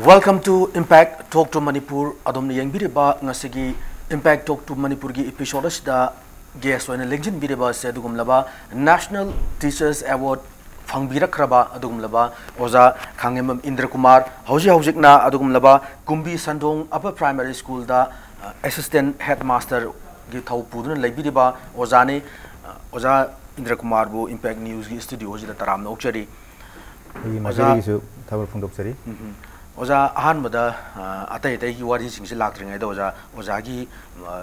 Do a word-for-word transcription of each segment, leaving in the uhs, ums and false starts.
Welcome to Impact Talk to Manipur. ꯑꯗꯣꯝꯅ ꯌꯦꯡꯕꯤꯔꯤꯕ ꯉꯁꯤꯒꯤ Impact Talk to ꯃꯅꯤꯄꯨꯔꯒꯤ episode ꯑꯁꯤꯗ guest ꯑꯣꯏꯅ ꯂꯦꯡꯁꯤꯟꯕꯤꯔꯤꯕ ꯑꯁꯦ ꯑꯗꯨꯒꯨꯝꯂꯕ National Teachers Award ꯐꯪꯕꯤꯔꯛꯈ꯭ꯔꯕ ꯑꯗꯨꯒꯨꯝꯂꯕ ꯑꯣꯖꯥ ꯈꯥꯡꯉꯦꯝꯕꯝ ꯏꯟꯗ꯭ꯔ ꯀꯨꯃꯥꯔ, ꯍꯧꯖꯤꯛ ꯍꯧꯖꯤꯛꯅ ꯑꯗꯨꯒꯨꯝꯂꯕ ꯀꯨꯝꯕꯤ ꯁꯟꯗꯣꯡ Upper Primary School ꯗ, ꯑ, Assistant Headmaster ꯒꯤ ꯊꯧ ꯄꯨꯗꯨꯅ ꯂꯩꯕꯤꯔꯤꯕ ꯑꯣꯖꯥꯅꯤ꯫ ꯑ, ꯑꯣꯖꯥ ꯏꯟꯗ꯭ꯔ ꯀꯨꯃꯥꯔꯕꯨ Impact News ꯀꯤ studio ꯁꯤꯗ ꯇꯔꯥꯝꯅ ꯑꯣꯛꯆꯔꯤ꯫ ꯑꯩꯒꯤ ꯑꯣꯖꯥ ꯃꯥꯏꯀꯩꯗꯒꯤꯁꯨ ꯊꯥꯒꯠ ꯐꯣꯡꯗꯣꯛꯆꯔꯤ꯫ ꯎꯝ, ꯎꯝ꯫ ꯑꯣꯖꯥ, ꯑꯍꯥꯟꯕꯗ, ꯑ, ꯑꯇꯩ ꯑꯇꯩꯒꯤ ꯋꯥꯔꯤꯁꯤꯡꯁꯤ ꯂꯥꯛꯇ꯭ꯔꯤꯉꯩꯗ ꯑꯣꯖꯥ, ꯑꯣꯖꯥꯒꯤ, ꯑ,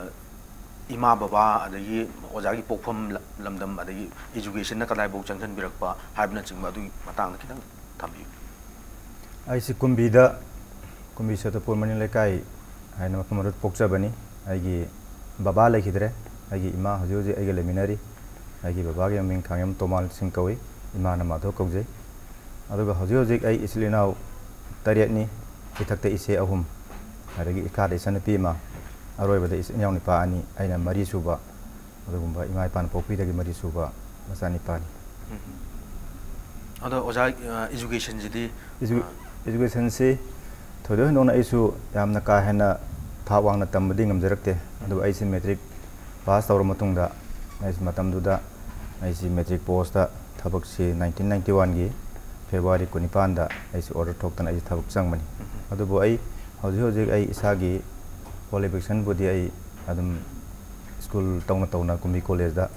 ꯏꯃꯥ ꯕꯕꯥ, ꯑꯗꯒꯤ ꯑꯣꯖꯥꯒꯤ ꯄꯣꯛꯐꯝ ꯂ-, ꯂꯝꯗꯝ, ꯑꯗꯒꯤ education ꯅ ꯀꯗꯥꯏꯐꯥꯎ ꯆꯪꯁꯤꯟꯕꯤꯔꯛꯄ ꯍꯥꯏꯕꯅꯆꯤꯡꯕ, ꯑꯗꯨꯒꯤ ꯃꯇꯥꯡꯗ ꯈꯤꯇꯪ ꯊꯝꯕꯤꯌꯨ꯫ ꯑꯩꯁꯤ ꯀꯨꯝꯕꯤꯗ, ꯀꯨꯝꯕꯤ ꯁꯇꯄꯨꯔ ꯃꯅꯤꯡ ꯂꯩꯀꯥꯏ ꯍꯥꯏꯅ ꯃꯐꯝ ꯑꯗꯨꯗ ꯄꯣꯛꯆꯕꯅꯤ꯫ ꯑꯩꯒꯤ ꯕꯕꯥ ꯂꯩꯈꯤꯗ꯭ꯔꯦ꯫ ꯑꯩꯒꯤ ꯏꯃꯥ ꯍꯧꯖꯤꯛ ꯍꯧꯖꯤꯛ ꯑꯩꯒ ꯂꯩꯃꯤꯟꯅꯔꯤ꯫ ꯑꯩꯒꯤ ꯕꯕꯥꯒꯤ ꯃꯃꯤꯡ ꯈꯥꯡꯉꯦꯝ ꯇꯣꯃꯥꯜ ꯁꯤꯡ ꯀꯧꯏ꯫ ꯏꯃꯥꯅ ꯃꯥꯙꯣ ꯀꯧꯖꯩ꯫ ꯑꯗꯨꯒ ꯍꯧꯖꯤꯛ ꯍꯧꯖꯤꯛ ꯑꯩ ꯏꯆꯤꯜ ꯏꯅꯥꯎ ꯇꯔꯦꯠꯅꯤ꯫ ꯏꯊꯛꯇ ꯏꯆꯦ ꯑꯍꯨꯝ, ꯑꯗꯒꯤ ꯏꯈꯥꯗ ꯏꯆꯟꯅꯨꯄꯤ ꯑꯃ, ꯑꯔꯣꯏꯕꯗ ꯏꯆꯤꯟ ꯏꯅꯥꯎ ꯅꯤꯄꯥ ꯑꯅꯤ, ꯑꯩꯅ ꯃꯔꯤ ꯁꯨꯕ꯫ ꯑꯗꯨꯒꯨꯝꯕ ꯏꯃꯥ ꯏꯄꯥꯅ ꯄꯣꯛꯄꯤꯗꯒꯤ ꯃꯔꯤ ꯁꯨꯕ ꯃꯆꯥꯅꯤꯄꯥꯅꯤ꯫ ꯎꯝ꯫ ꯑꯗꯣ ꯑꯣꯖꯥ, ꯑ, education ꯁꯤꯗꯤ, Edu-, ꯑ, education ꯁꯤ ꯊꯣꯏꯗꯣꯛ ꯍꯦꯟꯗꯣꯛꯅ ꯑꯩꯁꯨ ꯌꯥꯝꯅ ꯀꯥ ꯍꯦꯟꯅ ꯊꯥꯛ ꯋꯥꯡꯅ ꯇꯝꯕꯗꯤ ꯉꯝꯖꯔꯛꯇꯦ꯫ ꯑꯗꯨꯕꯨ ꯑꯩꯁꯤ matric pass ꯇꯧꯔ ꯃꯇꯨꯡꯗ, ꯑꯩꯁꯤ ꯃꯇꯝꯗꯨꯗ ꯑꯩꯁꯤ matric post ꯇ ꯊꯕꯛꯁꯤ nineteen ninety one ꯒꯤ February ꯀꯨꯟꯅꯤꯄꯥꯟꯗ ꯑꯩꯁꯤ order ꯊꯣꯛꯇꯅ ꯑꯩꯁꯤ ꯊꯕꯛ ꯆꯪꯕꯅꯤ꯫ ꯎꯝ꯫ ꯑꯗꯨꯕꯨ ꯑꯩ ꯍꯧꯖꯤꯛ ꯍꯧꯖꯤꯛ ꯑꯩ ꯏꯁꯥꯒꯤ qualification ꯕꯨꯗꯤ ꯑꯩ ꯑꯗꯨꯝ school ꯇꯧꯅ ꯇꯧꯅ ꯀꯨꯝꯕꯤ college ꯗ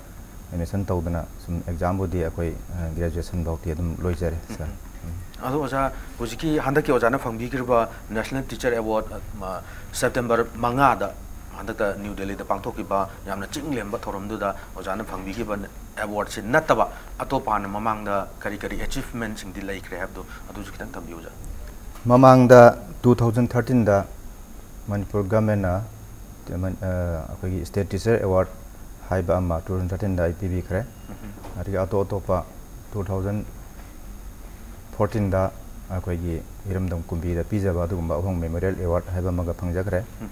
admission ꯇꯧꯗꯅ ꯁꯨꯝ exam ꯕꯨꯗꯤ ꯑꯩꯈꯣꯏ, ꯑ, graduation ꯐꯥꯎꯇꯤ ꯑꯗꯨꯝ ꯂꯣꯏꯖꯔꯦ, sir꯫ ꯎꯝ꯫ ꯑꯗꯣ ꯑꯣꯖꯥ, ꯍꯧꯖꯤꯛꯀꯤ ꯍꯟꯗꯛꯀꯤ ꯑꯣꯖꯥꯅ ꯐꯪꯕꯤꯈꯤꯕ National Teacher Award, ꯑ, September ꯃꯉꯥꯗ ꯍꯟꯗꯛꯇ New Delhi ꯗ ꯄꯥꯡꯊꯣꯛꯈꯤꯕ ꯌꯥꯝꯅ ꯆꯤꯡ ꯂꯦꯝꯕ ꯊꯧꯔꯝꯗꯨꯗ ꯑꯣꯖꯥꯅ ꯐꯪꯕꯤꯈꯤꯕ award ꯁꯤ ꯅꯠꯇꯕ ꯑꯇꯣꯞꯄ ꯍꯥꯟꯅ ꯃꯃꯥꯡꯗ ꯀꯔꯤ ꯀꯔꯤ achievement ꯁꯤꯡꯗꯤ ꯂꯩꯈ꯭ꯔꯦ ꯍꯥꯏꯕꯗꯣ ꯑꯗꯨꯁꯨ ꯈꯤꯇꯪ ꯊꯝꯕꯤꯌꯨ, ꯑꯣꯖꯥ꯫ ꯃꯃꯥꯡꯗ two thousand thirteen ꯗ ꯃꯅꯤꯄꯨꯔ government ꯅ, ꯑ, ꯑꯩꯈꯣꯏꯒꯤ State Teacher Award ꯍꯥꯏꯕ ꯑꯃ two thousand thirteen ꯗ ꯑꯩ ꯄꯤꯕꯤꯈ꯭ꯔꯦ꯫ ꯎꯝ꯫ ꯑꯗꯒꯤ ꯑꯇꯣꯞ ꯑꯇꯣꯞꯄ two thousand fourteen ꯗ ꯑꯩꯈꯣꯏꯒꯤ ꯏꯔꯝꯗꯝ ꯀꯨꯝꯕꯤꯗ ꯄꯤꯖꯕ ꯑꯗꯨꯒꯨꯝꯕ ꯑꯍꯣꯡ Memorial Award ꯍꯥꯏꯕ ꯑꯃꯒ ꯐꯪꯖꯈ꯭ꯔꯦ꯫ ꯎꯝ꯫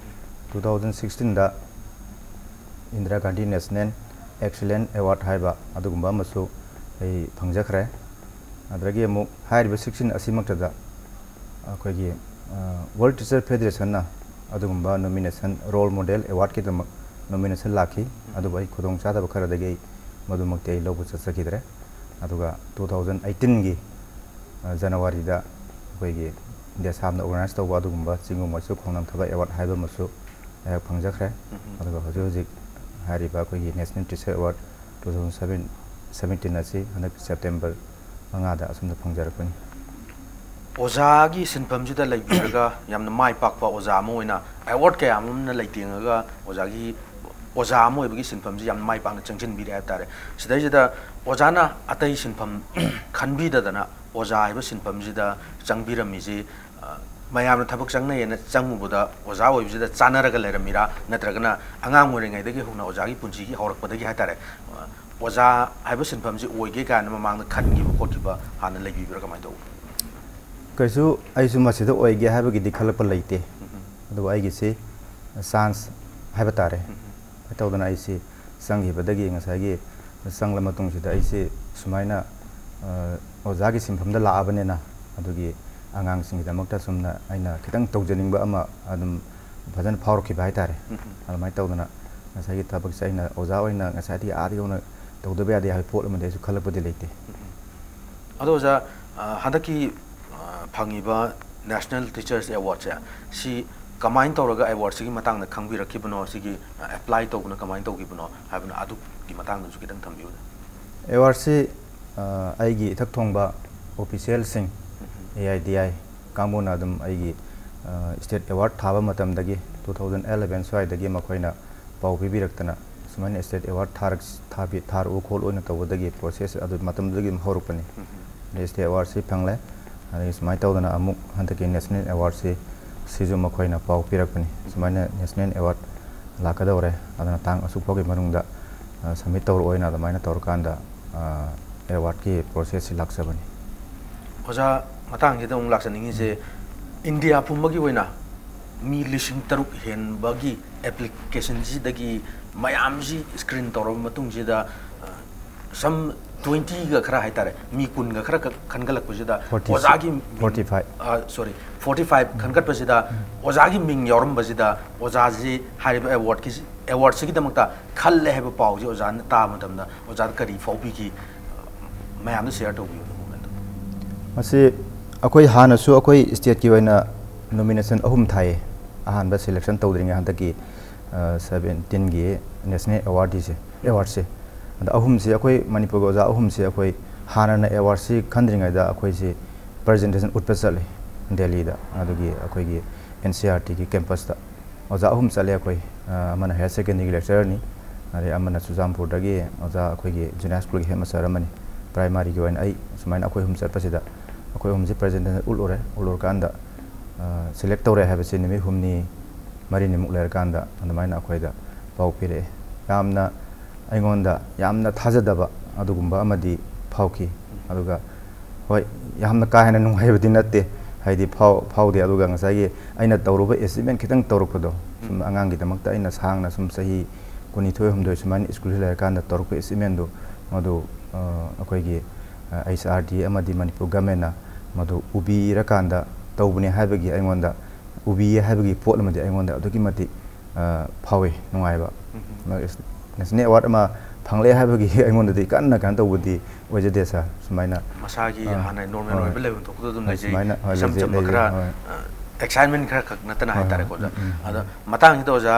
Two thousand sixteen ꯗ Indira Gandhi National Excellence Award ꯍꯥꯏꯕ ꯑꯗꯨꯒꯨꯝꯕ ꯑꯃꯁꯨ ꯑꯩ ꯐꯪꯖꯈ꯭ꯔꯦ꯫ ꯑꯗꯨꯗꯒꯤ ꯑꯃꯨꯛ ꯍꯥꯏꯔꯤꯕ sixteen ꯑꯁꯤꯃꯛꯇꯗ ꯑꯩꯈꯣꯏꯒꯤ, World Teacher Federationꯅ ꯑꯗꯨꯒꯨꯝꯕ nomination, role model awardꯀꯤꯗꯃꯛ nomination ꯂꯥꯛꯈꯤ꯫ ꯑꯗꯨꯕꯨ ꯑꯩ ꯈꯨꯗꯣꯡ ꯆꯥꯗꯕ ꯈꯔꯗꯒꯤ ꯑꯩ ꯃꯗꯨꯃꯛꯇꯤ ꯑꯩ ꯂꯧꯕ ꯆꯠꯆꯈꯤꯗ꯭ꯔꯦ꯫ ꯑꯗꯨꯒ two thousand eighteenꯒꯤ ꯖꯅꯋꯥꯔꯤꯗ ꯑꯩꯈꯣꯏꯒꯤ ꯗꯦꯁꯥꯝꯅ organize ꯇꯧꯕ ꯑꯗꯨꯒꯨꯝꯕ ꯆꯤꯡꯒꯨꯝ ꯃꯆꯨ ꯈꯣꯡꯅꯝ ꯊꯕꯛ award ꯍꯥꯏꯕ ꯑꯃꯁꯨ ꯑꯩꯍꯥꯛ ꯐꯪꯖꯈ꯭ꯔꯦ꯫ ꯑꯗꯨꯒ ꯍꯧꯖꯤꯛ ꯍꯧꯖꯤꯛ ꯍꯥꯏꯔꯤꯕ ꯑꯩꯈꯣꯏꯒꯤ National Teacher Award two thousand seven seventeen ꯑꯁꯤ ꯍꯟꯗꯛ ꯁꯦꯞꯇꯦꯝꯕꯔ ꯃꯉꯥꯗ ꯑꯁꯣꯝꯗ ꯐꯪꯖꯔꯛꯄꯅꯤ꯫ ꯑꯣꯖꯥꯒꯤ ꯁꯤꯟꯐꯝꯁꯤꯗ ꯂꯩꯕꯤꯔꯒ ꯌꯥꯝꯅ ꯃꯥꯏ ꯄꯥꯛꯄ ꯑꯣꯖꯥ ꯑꯃ ꯑꯣꯏꯅ award ꯀꯌꯥ ꯑꯃꯅ ꯂꯩꯇꯦꯡꯉꯒ ꯑꯣꯖꯥꯒꯤ, ꯑꯣꯖꯥ ꯑꯃ ꯑꯣꯏꯕꯒꯤ ꯁꯤꯟꯐꯝꯁꯤ ꯌꯥꯝꯅ ꯃꯥꯏ ꯄꯥꯛꯅ ꯆꯪꯁꯤꯟꯕꯤꯔꯦ ꯍꯥꯏꯕ ꯇꯥꯔꯦ꯫ ꯁꯤꯗꯩꯁꯤꯗ ꯑꯣꯖꯥꯅ ꯑꯇꯩ ꯁꯤꯟꯐꯝ ꯈꯟꯕꯤꯗꯗꯅ ꯑꯣꯖꯥ ꯍꯥꯏꯕ ꯁꯤꯟꯐꯝꯁꯤꯗ ꯆꯪꯕꯤꯔꯝꯃꯤꯁꯤ, ꯑ, ꯃꯌꯥꯝꯅ ꯊꯕꯛ ꯆꯪꯅꯩꯌꯦꯅ ꯆꯪꯉꯨꯕꯗ ꯑꯣꯖꯥ ꯑꯣꯏꯕꯁꯤꯗ ꯆꯥꯟꯅꯔꯒ ꯂꯩꯔꯝꯃꯤꯔꯥ, ꯅꯠꯇ꯭ꯔꯒꯅ ꯑꯉꯥꯡ ꯑꯣꯏꯔꯤꯉꯩꯗꯒꯤ ꯍꯧꯅ ꯑꯣꯖꯥꯒꯤ ꯄꯨꯟꯁꯤꯒꯤ ꯍꯧꯔꯛꯄꯗꯒꯤ ꯍꯥꯏꯇꯥꯔꯦ, ꯑ, ꯑꯣꯖꯥ ꯍꯥꯏꯕ ꯁꯤꯟꯐꯝꯁꯤ ꯑꯣꯏꯒꯦ ꯀꯥꯏꯅ ꯃꯃꯥꯡꯗ ꯈꯟꯈꯤꯕ ꯈꯣꯠꯈꯤꯕ ꯍꯥꯟꯅ ꯂꯩꯕꯤꯕ꯭ꯔꯥ, ꯀꯃꯥꯏꯅ ꯇꯧꯕ? ꯀꯩꯁꯨ ꯑꯩꯁꯨ ꯃꯁꯤꯗ ꯑꯣꯏꯒꯦ ꯍꯥꯏꯕꯒꯤꯗꯤ ꯈꯜꯂꯛꯄ ꯂꯩꯇꯦ꯫ ꯑꯗꯨꯕꯨ ꯑꯩꯒꯤꯁꯤ chance ꯍꯥꯏꯕ ꯇꯥꯔꯦ꯫ ꯀꯃꯥꯏꯅ ꯇꯧꯗꯅ ꯑꯩꯁꯤ ꯆꯪꯈꯤꯕꯗꯒꯤ ꯉꯁꯥꯏꯒꯤ ꯆꯪꯂ ꯃꯇꯨꯡꯁꯤꯗ ꯑꯩꯁꯤ ꯁꯨꯃꯥꯏꯅ, ꯑ, ꯑꯣꯖꯥꯒꯤ ꯁꯤꯟꯐꯝꯗ ꯂꯥꯛꯑꯕꯅꯤꯅ ꯑꯗꯨꯒꯤ ꯑꯉꯥꯡꯁꯤꯡꯒꯤꯗꯃꯛꯇ ꯁꯨꯝꯅ ꯑꯩꯅ ꯈꯤꯇꯪ ꯇꯧꯖꯅꯤꯡꯕ ꯑꯃ ꯑꯗꯨꯝ ꯐꯖꯅ ꯐꯥꯎꯔꯛꯈꯤꯕ ꯍꯥꯏꯇꯥꯔꯦ꯫ ꯑꯗꯨꯃꯥꯏꯅ ꯇꯧꯗꯅ ꯉꯁꯥꯏꯒꯤ ꯊꯕꯛꯁꯦ ꯑꯩꯅ ꯑꯣꯖꯥ ꯑꯣꯏꯅ ꯉꯁꯥꯏꯗꯒꯤ ꯑꯥꯗꯒꯤ ꯍꯧꯅ ꯇꯧꯗꯕ ꯌꯥꯗꯦ ꯍꯥꯏꯕ ꯄꯣꯠ ꯑꯃꯗꯤ ꯑꯩꯁꯨ ꯈꯜꯂꯛꯄꯗꯤ ꯂꯩꯇꯦ꯫ ꯑꯗꯣ ꯑꯣꯖꯥ, ꯑ, ꯍꯟꯗꯛꯀꯤ, ꯑ, ꯐꯪꯉꯤꯕ National Teachers Awardꯁꯦ, ꯁꯤ ꯀꯃꯥꯏꯅ ꯇꯧꯔꯒ awardꯁꯤꯒꯤ ꯃꯇꯥꯡꯗ ꯈꯪꯕꯤꯔꯛꯈꯤꯕꯅꯣ, ꯁꯤꯒꯤ, ꯑ, apply ꯇꯧꯕꯅ ꯀꯃꯥꯏꯅ ꯇꯧꯈꯤꯕꯅꯣ ꯍꯥꯏꯕꯅ ꯑꯗꯨꯒꯤ ꯃꯇꯥꯡꯗꯁꯨ ꯈꯤꯇꯪ ꯊꯝꯕꯤꯌꯨꯅꯦ꯫ Awardꯁꯤ, ꯑ, ꯑꯩꯒꯤ ꯏꯊꯛ ꯊꯣꯡꯕ officialꯁꯤꯡ, A I D I ꯀꯥꯡꯕꯨꯅ ꯑꯗꯨꯝ ꯑꯩꯒꯤ, ꯑ, state award ꯊꯥꯕ ꯃꯇꯝꯗꯒꯤ two thousand eleven ꯁ꯭ꯋꯥꯏꯗꯒꯤ ꯃꯈꯣꯏꯅ ꯄꯥꯎ ꯄꯤꯕꯤꯔꯛꯇꯅ ꯁꯨꯃꯥꯏꯅ state award ꯊꯥꯔꯛ-, ꯊꯥꯕꯤ-, ꯊꯥꯔꯛꯎ ꯈꯣꯠꯂꯨ ꯑꯣꯏꯅ ꯇꯧꯕꯗꯒꯤ process ꯑꯗꯨ ꯃꯇꯝꯗꯨꯗꯒꯤ ꯑꯗꯨꯝ ꯍꯧꯔꯛꯄꯅꯤ꯫ ꯑꯗꯩ state awardꯁꯤ ꯐꯪꯂꯦ꯫ ꯑꯗꯒꯤ ꯁꯨꯃꯥꯏꯅ ꯇꯧꯗꯅ ꯑꯃꯨꯛ ꯍꯟꯗꯛꯀꯤ National Awardꯁꯤ ꯁꯤꯁꯨ ꯃꯈꯣꯏꯅ ꯄꯥꯎ ꯄꯤꯔꯛꯄꯅꯤ, ꯁꯨꯃꯥꯏꯅ National Award ꯂꯥꯛꯀꯗꯧꯔꯦ, ꯑꯗꯨꯅ ꯇꯥꯡ ꯑꯁꯨꯛ ꯐꯥꯎꯒꯤ ꯃꯅꯨꯡꯗ, ꯑ, submit ꯇꯧꯔꯛꯑꯣꯅ ꯑꯗꯨꯃꯥꯏꯅ ꯇꯧꯔꯀꯥꯟꯗ, ꯑ, awardꯀꯤ processꯁꯤ ꯂꯥꯛꯆꯕꯅꯤ꯫ ꯑꯣꯖꯥ, ꯃꯇꯥꯡꯁꯤꯗ ꯑꯃꯨꯛ ꯂꯥꯛꯆꯅꯤꯡꯉꯤꯁꯦ, ꯏꯟꯗꯤꯌꯥ ꯄꯨꯝꯕꯒꯤ ꯑꯣꯏꯅ ꯃꯤ ꯂꯤꯁꯤꯡ ꯇꯔꯨꯛ ꯍꯦꯟꯕꯒꯤ applicationꯁꯤꯗꯒꯤ ꯃꯌꯥꯝꯁꯤ screen ꯇꯧꯔꯕ ꯃꯇꯨꯡꯁꯤꯗ, ꯑ, some ꯇ꯭ꯋꯦꯟꯇꯤꯒ ꯈꯔ ꯍꯥꯏꯇꯥꯔꯦ, ꯃꯤ ꯀꯨꯟꯒ ꯈꯔ ꯈꯛ ꯈꯟꯒꯠꯂꯛꯄꯁꯤꯗ Forty, ꯑꯣꯖꯥꯒꯤ forty five. ꯁꯣꯔꯤ, ꯐꯣꯔꯇꯤ ꯐꯥꯏꯚ ꯈꯟꯒꯠꯄꯁꯤꯗ ꯑꯣꯖꯥꯒꯤ ꯃꯤꯡ ꯌꯥꯎꯔꯝꯕꯁꯤꯗ ꯑꯣꯖꯥꯁꯤ ꯍꯥꯏꯔꯤꯕ ꯑꯦꯋꯥꯔꯗꯀꯤ ꯑꯦꯋꯥꯔꯗꯁꯤꯒꯤꯗꯃꯛꯇ ꯈꯜꯂꯦ ꯍꯥꯏꯕ ꯄꯥꯎꯁꯤ ꯑꯣꯖꯥꯅ ꯇꯥꯕ ꯃꯇꯝꯗ ꯑꯣꯖꯥꯗ ꯀꯔꯤ ꯐꯥꯎꯕꯤꯈꯤ? ꯃꯌꯥꯝꯗ ꯁꯤꯌꯔ ꯇꯧꯕꯤꯌꯨ ꯗꯣꯀꯨꯃꯦꯟꯗꯣ꯫ ꯃꯁꯤ ꯑꯩꯈꯣꯏ ꯍꯥꯟꯅꯁꯨ ꯑꯩꯈꯣꯏ ꯁ꯭ꯇꯦꯠꯀꯤ ꯑꯣꯏꯅ ꯅꯣꯃꯤꯅꯦꯁꯟ ꯑꯍꯨꯝ ꯊꯥꯏꯌꯦ, ꯑꯍꯥꯟꯕ ꯁꯦꯂꯦꯛꯁꯟ ꯇꯧꯗ꯭ꯔꯤꯉꯩ ꯍꯟꯗꯛꯀꯤ ꯁꯕꯦꯟꯇꯤꯟꯒꯤ ꯅꯦꯁꯅꯦꯜ ꯑꯦꯋꯥꯔꯗꯤꯁꯦ ꯑꯦꯋꯥꯔꯗꯁꯦ꯫ ꯑꯗ ꯑꯍꯨꯝꯁꯦ ꯑꯩꯈꯣꯏ ꯃꯅꯤꯄꯨꯔꯒꯤ ꯑꯣꯖꯥ ꯑꯍꯨꯝꯁꯦ ꯑꯩꯈꯣꯏ ꯍꯥꯟꯅꯅ ꯑꯦꯋꯥꯔꯗꯁꯤ ꯈꯟꯗ꯭ꯔꯤꯉꯩꯗ ꯑꯩꯈꯣꯏꯁꯤ ꯄ꯭ꯔꯖꯦꯟꯇꯦꯁꯟ ꯎꯠꯄ ꯆꯠꯂꯦ ꯗꯦꯜꯂꯤꯗ, ꯑꯗꯨꯒꯤ ꯑꯩꯈꯣꯏꯒꯤ ꯑꯦꯟ ꯁꯤ ꯑꯥꯔ ꯇꯤꯒꯤ ꯀꯦꯝꯄꯁꯇ꯫ ꯑꯣꯖꯥ ꯑꯍꯨꯝ ꯆꯠꯂꯦ ꯑꯩꯈꯣꯏ꯫ ꯑ, ꯑꯃꯅ ꯍꯥꯌꯔ ꯁꯦꯀꯦꯟꯗꯔꯤꯒꯤ ꯂꯦꯛꯆꯔꯔꯅꯤ, ꯑꯗꯩ ꯑꯃꯅ ꯆꯨꯔꯆꯥꯟꯄꯨꯔꯗꯒꯤ ꯑꯣꯖꯥ ꯑꯩꯈꯣꯏꯒꯤ ꯖꯨꯅꯤꯌꯔ ꯁ꯭ꯀꯨꯜꯒꯤ ꯍꯦꯠ ꯃꯥꯁꯇꯔ ꯑꯃꯅꯤ, ꯄ꯭ꯔꯥꯏꯃꯥꯔꯤꯒꯤ ꯑꯣꯏꯅ ꯑꯩ꯫ ꯁꯨꯃꯥꯏꯅ ꯑꯩꯈꯣꯏ ꯑꯍꯨꯝ ꯆꯠꯄꯁꯤꯗ ꯑꯩꯈꯣꯏ ꯑꯍꯨꯝꯁꯤ ꯄ꯭ꯔꯖꯦꯟꯇꯦꯁꯟ ꯎꯠꯂꯨꯔꯦ꯫ ꯎꯠꯂꯨꯔꯀꯥꯟꯗ ꯁꯦꯂꯦꯛ ꯇꯧꯔꯦ ꯍꯥꯏꯕꯁꯤ ꯅꯨꯃꯤꯠ ꯍꯨꯝꯅꯤ ꯃꯔꯤꯅꯤꯃꯨꯛ ꯂꯩꯔꯀꯥꯟꯗ ꯑꯗꯨꯃꯥꯏꯅ ꯑꯩꯈꯣꯏꯗ ꯄꯥꯎ ꯄꯤꯔꯛꯑꯦ꯫ ꯌꯥꯝꯅ ꯑꯩꯉꯣꯟꯗ ꯌꯥꯝꯅ ꯊꯥꯖꯗꯕ ꯑꯗꯨꯒꯨꯝꯕ ꯑꯃꯗꯤ ꯐꯥꯎꯈꯤ꯫ ꯑꯗꯨꯒ ꯍꯣꯏ, ꯌꯥꯝꯅ ꯀꯥ ꯍꯦꯟꯅ ꯅꯨꯡꯉꯥꯏꯕꯗꯤ ꯅꯠꯇꯦ, ꯍꯥꯏꯗꯤ ꯐꯥꯎ ꯐꯥꯎꯗꯦ꯫ ꯑꯗꯨꯒ ꯉꯁꯥꯏꯒꯤ ꯑꯩꯅ ꯇꯧꯔꯨꯕ ꯑꯦꯆꯤꯞꯃꯦꯟ ꯈꯤꯇꯪ ꯇꯧꯔꯛꯄꯗꯣ, ꯁꯨꯝ ꯑꯉꯥꯡꯒꯤꯗꯃꯛꯇ ꯑꯩꯅ ꯁꯥꯡꯅ ꯁꯨꯝ ꯆꯍꯤ ꯀꯨꯟꯅꯤꯊꯣꯏ ꯍꯨꯝꯗꯣꯏ ꯁꯨꯃꯥꯏꯅ ꯁ꯭ꯀꯨꯜꯁꯤ ꯂꯩꯔꯀꯥꯟꯗ ꯇꯧꯔꯛꯄ ꯑꯦꯆꯤꯞꯃꯦꯟꯗꯨ, ꯃꯗꯨ ꯑ, ꯑꯩꯈꯣꯏꯒꯤ ꯑꯩꯆ ꯑꯥꯔ ꯗꯤ ꯑꯃꯗꯤ ꯃꯅꯤꯄꯨꯔ ꯒꯃꯦꯟꯅ ꯃꯗꯨ ꯎꯕꯤꯔꯀꯥꯟꯗ ꯇꯧꯕꯅꯦ ꯍꯥꯏꯕꯒꯤ ꯑꯩꯉꯣꯟꯗ, ꯎꯕꯤꯌꯦ ꯍꯥꯏꯕꯒꯤ ꯄꯣꯠ ꯑꯃꯗꯤ ꯑꯩꯉꯣꯟꯗ ꯑꯗꯨꯛꯀꯤ ꯃꯇꯤꯛ ꯑ, ꯐꯥꯎꯏ, ꯅꯨꯡꯉꯥꯏꯕ꯫ ꯅꯦꯁꯅꯦꯜ ꯑꯦꯋꯥꯔꯗ ꯑꯃ ꯐꯪꯂꯛꯑꯦ ꯍꯥꯏꯕꯒꯤ ꯑꯩꯉꯣꯟꯗꯗꯤ ꯀꯟꯅ ꯀꯩꯅꯣ ꯇꯧꯕꯗꯤ ꯑꯣꯏꯖꯗꯦ ꯁꯥꯔ꯫ ꯁꯨꯃꯥꯏꯅ ꯃꯁꯥꯒꯤ ꯑꯥ, ꯍꯥꯟꯅ ꯅꯣꯔꯃꯦꯜ ꯍꯣꯏ꯫ ꯑꯣꯏꯕ ꯂꯩꯐꯝ ꯊꯣꯛꯄꯗ ꯑꯗꯨꯝ ꯍꯣꯏ, ꯂꯩꯖꯩ꯫ ꯁꯨꯃꯥꯏꯅ, ꯍꯣꯏ, ꯏꯆꯝ ꯂꯩꯖꯩ, ꯆꯝꯕ ꯂꯩꯖꯩ, ꯈꯔ ꯍꯣꯏ꯫ ꯑꯦꯛꯁꯥꯏꯠꯃꯦꯟ ꯈꯔ ꯈꯛ ꯅꯠꯇꯅ ꯍꯣꯏ, ꯍꯣꯏ, ꯍꯥꯏꯇꯥꯔꯦꯀꯣ ꯑꯣꯖꯥ꯫ ꯎꯝ, ꯎꯝ, ꯑꯗꯣ ꯃꯇꯥꯡꯁꯤꯗ ꯑꯣꯖꯥ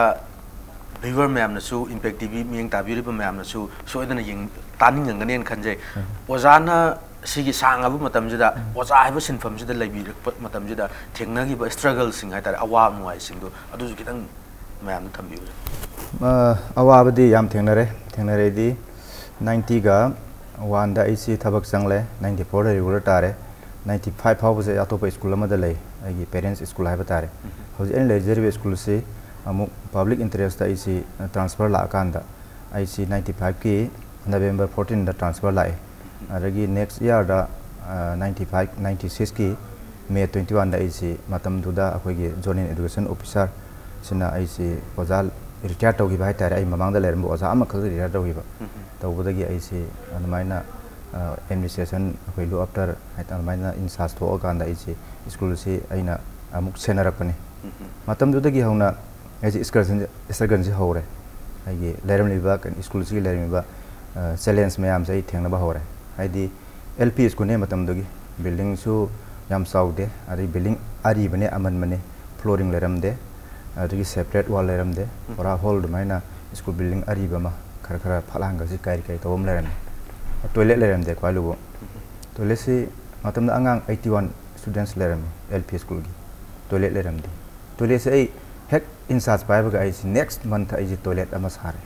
ꯚ꯭ꯌꯨꯋꯔ ꯃꯌꯥꯝꯅꯁꯨ, ꯏꯝꯄꯦꯛ ꯇꯤ ꯚꯤ ꯃꯤꯠꯌꯦꯡ ꯇꯥꯕꯤꯔꯤꯕ ꯃꯌꯥꯝꯅꯁꯨ ꯁꯣꯏꯗꯅ ꯌꯦꯡ-, ꯇꯥꯅꯤꯡꯉꯝꯒꯅꯦꯅ ꯈꯟꯖꯩ꯫ ꯑꯣꯖꯥꯅ ꯁꯤꯒꯤ ꯁꯥꯡꯉꯕ ꯃꯇꯝꯁꯤꯗ ꯑꯣꯖꯥ ꯍꯥꯏꯕ ꯁꯤꯟꯐꯝꯁꯤꯗ ꯂꯩꯕꯤꯔꯛꯄ ꯃꯇꯝꯁꯤꯗ ꯊꯦꯡꯅꯈꯤꯕ ꯏꯁꯇ꯭ꯔꯒꯜꯁꯤꯡ ꯍꯥꯏꯇꯥꯔꯦ, ꯑꯋꯥ ꯅꯨꯡꯉꯥꯏꯁꯤꯡꯗꯣ ꯑꯗꯨꯁꯨ ꯈꯤꯇꯪ ꯃꯌꯥꯝꯗ ꯊꯝꯕꯤꯌꯨ꯫ ꯑ, ꯑꯋꯥꯕꯗꯤ ꯌꯥꯝ ꯊꯦꯡꯅꯔꯦ꯫ ꯊꯦꯡꯅꯔꯦꯗꯤ ꯅꯥꯏꯟꯇꯤꯒ ꯋꯥꯟꯗ ꯑꯩꯁꯤ ꯊꯕꯛ ꯆꯪꯂꯦ, ꯅꯥꯏꯟꯇꯤ ꯐꯣꯔꯗ ꯔꯤꯒꯨꯂꯔ ꯇꯥꯔꯦ, ꯅꯥꯏꯟꯇꯤ ꯐꯥꯏꯚ ꯐꯥꯎꯕꯁꯦ ꯑꯇꯣꯞꯄ ꯁ꯭ꯀꯨꯜ ꯑꯃꯗ ꯂꯩ, ꯑꯩꯒꯤ ꯄꯦꯔꯦꯟꯁ ꯁ꯭ꯀꯨꯜ ꯍꯥꯏꯕ ꯇꯥꯔꯦ꯫ ꯍꯧꯖꯤꯛ ꯑꯩꯅ ꯂꯩꯖꯔꯤꯕ ꯁ꯭ꯀꯨꯜꯁꯤ ꯑꯃꯨꯛ ꯄꯕ꯭ꯂꯤꯛ ꯏꯟꯇꯔꯦꯁꯇ ꯑꯩꯁꯤ ꯇ꯭ꯔꯥꯟꯁꯐꯔ ꯂꯥꯛꯑꯀꯥꯟꯗ ꯑꯩꯁꯤ ꯅꯥꯏꯟꯇꯤ ꯐꯥꯏꯚꯀꯤ ꯅꯕꯦꯝꯕꯔ ꯐꯣꯔꯇꯤꯟꯗ ꯇ꯭ꯔꯥꯟꯁꯐꯔ ꯂꯥꯛꯑꯦ꯫ ꯑꯗꯒꯤ ꯅꯦꯛꯁ ꯏꯌꯥꯔꯗ ꯅꯥꯏꯟꯇꯤ ꯐꯥꯏꯚ ꯅꯥꯏꯟꯇꯤ ꯁꯤꯛꯁꯀꯤ ꯃꯦ ꯇ꯭ꯋꯦꯟꯇꯤ ꯋꯥꯟꯗ ꯑꯩꯁꯤ ꯃꯇꯝꯗꯨꯗ ꯑꯩꯈꯣꯏꯒꯤ ꯖꯣꯅꯦꯜ ꯑꯦꯗꯨꯀꯦꯁꯟ ꯑꯣꯐꯤꯁꯥꯔꯁꯤꯅ ꯑꯩꯁꯤ ꯑꯣꯖꯥ ꯔꯤꯇꯥꯌꯔ ꯇꯧꯈꯤꯕ ꯍꯥꯏꯇꯥꯔꯦ꯫ ꯑꯩ ꯃꯃꯥꯡꯗ ꯂꯩꯔꯝꯕ ꯑꯣꯖꯥ ꯑꯃꯈꯛ ꯔꯤꯇꯥꯌꯔ ꯇꯧꯈꯤꯕ꯫ ꯎꯝ꯫ ꯇꯧꯕꯗꯒꯤ ꯑꯩꯁꯦ ꯑꯗꯨꯃꯥꯏꯅ, ꯑ, ꯑꯦꯗꯃꯤꯅꯤꯁꯇ꯭ꯔꯦꯁꯟ, ꯑꯩꯈꯣꯏ ꯂꯨ ꯑꯞꯇꯔ ꯍꯥꯏ, ꯑꯗꯨꯃꯥꯏꯅ ꯏꯟꯆꯥꯔꯖ ꯊꯣꯛꯑꯀꯥꯟꯗ ꯑꯩꯁꯦ ꯁ꯭ꯀꯨꯜꯁꯤ ꯑꯩꯅ ꯑꯃꯨꯛ ꯁꯦꯟꯅꯔꯛꯄꯅꯤ꯫ ꯎꯝ꯫ ꯃꯇꯝꯗꯨꯗꯒꯤ ꯍꯧꯅ ꯑꯩꯁꯦ ꯏꯁꯇ꯭ꯔꯒꯜꯁꯤ, ꯏꯁꯇ꯭ꯔꯒꯜꯁꯤ ꯍꯧꯔꯦ꯫ ꯑꯩꯒꯤ ꯂꯩꯔꯝꯂꯤꯕ, ꯀꯩꯅꯣ, ꯁ꯭ꯀꯨꯜꯁꯤꯒꯤ ꯂꯩꯔꯝꯃꯤꯕ, ꯑ, ꯆꯦꯂꯦꯟꯖ ꯃꯌꯥꯝꯁꯦ ꯑꯩ ꯊꯦꯡꯅꯕ ꯍꯧꯔꯦ꯫ ꯍꯥꯏꯗꯤ, ꯑꯦꯜ ꯄꯤ ꯁ꯭ꯀꯨꯜꯅꯦ ꯃꯇꯝꯗꯨꯒꯤ꯫ ꯕꯤꯜꯗꯤꯡꯁꯨ ꯌꯥꯝ ꯆꯥꯎꯗꯦ, ꯑꯗꯩ ꯕꯤꯜꯗꯤꯡ ꯑꯔꯤꯕꯅꯦ, ꯑꯃꯟꯕꯅꯦ, ꯐ꯭ꯂꯣꯔꯤꯡ ꯂꯩꯔꯝꯗꯦ, ꯑꯗꯨꯗꯒꯤ ꯁꯦꯄꯔꯦꯠ ꯋꯥꯜ ꯂꯩꯔꯝꯗꯦ, ꯄꯨꯔꯥ ꯍꯣꯜ ꯑꯗꯨꯃꯥꯏꯅ ꯁ꯭ꯀꯨꯜ ꯕꯤꯜꯗꯤꯡ ꯑꯔꯤꯕ ꯑꯃ, ꯈꯔ ꯈꯔ ꯐꯛꯂꯥꯡꯒꯁꯤ ꯀꯥꯏꯔꯤ ꯀꯥꯏꯔꯤ ꯇꯧꯕ ꯑꯃ ꯂꯩꯔꯝꯃꯦ꯫ ꯇꯣꯏꯂꯦꯠ ꯂꯩꯔꯝꯗꯦ ꯈ꯭ꯋꯥꯏ ꯂꯨꯕ꯫ ꯇꯣꯏꯂꯦꯠꯁꯤ ꯃꯇꯝꯗ ꯑꯉꯥꯡ ꯑꯩꯠꯇꯤ ꯋꯥꯟ ꯁ꯭ꯇꯨꯗꯦꯟꯠꯁ ꯂꯩꯔꯝꯃꯤ ꯑꯦꯜ ꯄꯤ ꯁ꯭ꯀꯨꯜꯒꯤ꯫ ꯇꯣꯏꯂꯦꯠ ꯂꯩꯔꯝꯗꯦ꯫ ꯇꯣꯏꯂꯦꯠꯁꯦ ꯑꯩ ꯍꯦꯛ ꯏꯟꯆꯥꯔꯖ ꯄꯥꯏꯕꯒ ꯑꯩꯁꯦ ꯅꯦꯛꯁ ꯃꯟꯊ ꯑꯩꯁꯦ ꯇꯣꯏꯂꯦꯠ ꯑꯃ ꯁꯥꯔꯦ꯫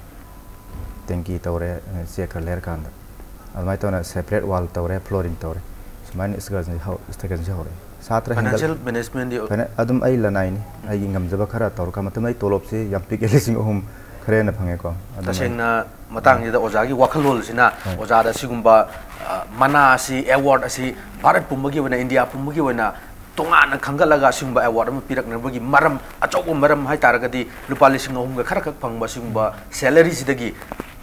ꯇꯦꯡꯀꯤ ꯇꯧꯔꯦ, ꯆꯦꯛ ꯈꯔ ꯂꯩꯔꯀꯥꯟꯗ꯫ ꯑꯗꯨꯃꯥꯏꯅ ꯇꯧꯅ ꯁꯦꯄꯔꯦꯠ ꯋꯥꯜ ꯇꯧꯔꯦ, ꯐ꯭ꯂꯣꯔꯤꯡ ꯇꯧꯔꯦ꯫ ꯁꯨꯃꯥꯏꯅ ꯏꯁꯇ꯭ꯔꯒꯜꯁꯦ ꯍꯧ-, ꯏꯁꯇ꯭ꯔꯒꯜꯁꯦ ꯍꯧꯔꯛꯑꯦ꯫ ꯁꯥꯇ꯭ꯔ ꯍꯦꯟꯒꯠ-, ꯐꯥꯏꯅꯥꯟꯁꯤꯌꯦꯜ ꯃꯦꯅꯦꯖꯃꯦꯟꯗꯤ ꯐꯥꯏꯅꯥ-, ꯑꯗꯨꯝ ꯑꯩ ꯂꯅꯥꯏꯅꯤ꯫ ꯑꯩꯒꯤ ꯉꯝꯖꯕ ꯈꯔ ꯇꯧꯔꯒ, ꯃꯇꯝꯗ ꯑꯩ ꯇꯣꯂꯣꯞꯁꯤ ꯌꯥꯝ ꯄꯤꯛꯑꯦ, ꯂꯤꯁꯤꯡ ꯑꯍꯨꯝ ꯈꯔ ꯍꯦꯟꯅ ꯐꯪꯉꯦꯀꯣ꯫ ꯑꯗꯨꯝ ꯑꯩ ꯇꯁꯦꯡꯅ ꯃꯇꯥꯡꯁꯤꯗ ꯑꯣꯖꯥꯒꯤ ꯋꯥꯈꯜꯂꯣꯟꯁꯤꯅ ꯍꯣꯏ꯫ ꯑꯣꯖꯥꯗ ꯑꯁꯤꯒꯨꯝꯕ, ꯑ, ꯃꯅꯥ ꯑꯁꯤ, ꯑꯦꯋꯥꯔꯗ ꯑꯁꯤ ꯚꯥꯔꯠ ꯄꯨꯝꯕꯒꯤ ꯑꯣꯏꯅ, ꯏꯟꯗꯤꯌꯥ ꯄꯨꯝꯕꯒꯤ ꯑꯣꯏꯅ ꯇꯣꯉꯥꯟꯅ ꯈꯟꯒꯠꯂꯒ ꯑꯁꯤꯒꯨꯝꯕ ꯑꯦꯋꯥꯔꯗ ꯑꯃ ꯄꯤꯔꯛꯅꯕꯒꯤ ꯃꯔꯝ, ꯑꯆꯧꯕ ꯃꯔꯝ ꯍꯥꯏ ꯇꯥꯔꯒꯗꯤ ꯂꯨꯄꯥ ꯂꯤꯁꯤꯡ ꯑꯍꯨꯝꯒ ꯈꯔꯈꯛ ꯐꯪꯕ ꯑꯁꯤꯒꯨꯝꯕ ꯁꯦꯂꯔꯤꯁꯤꯗꯒꯤ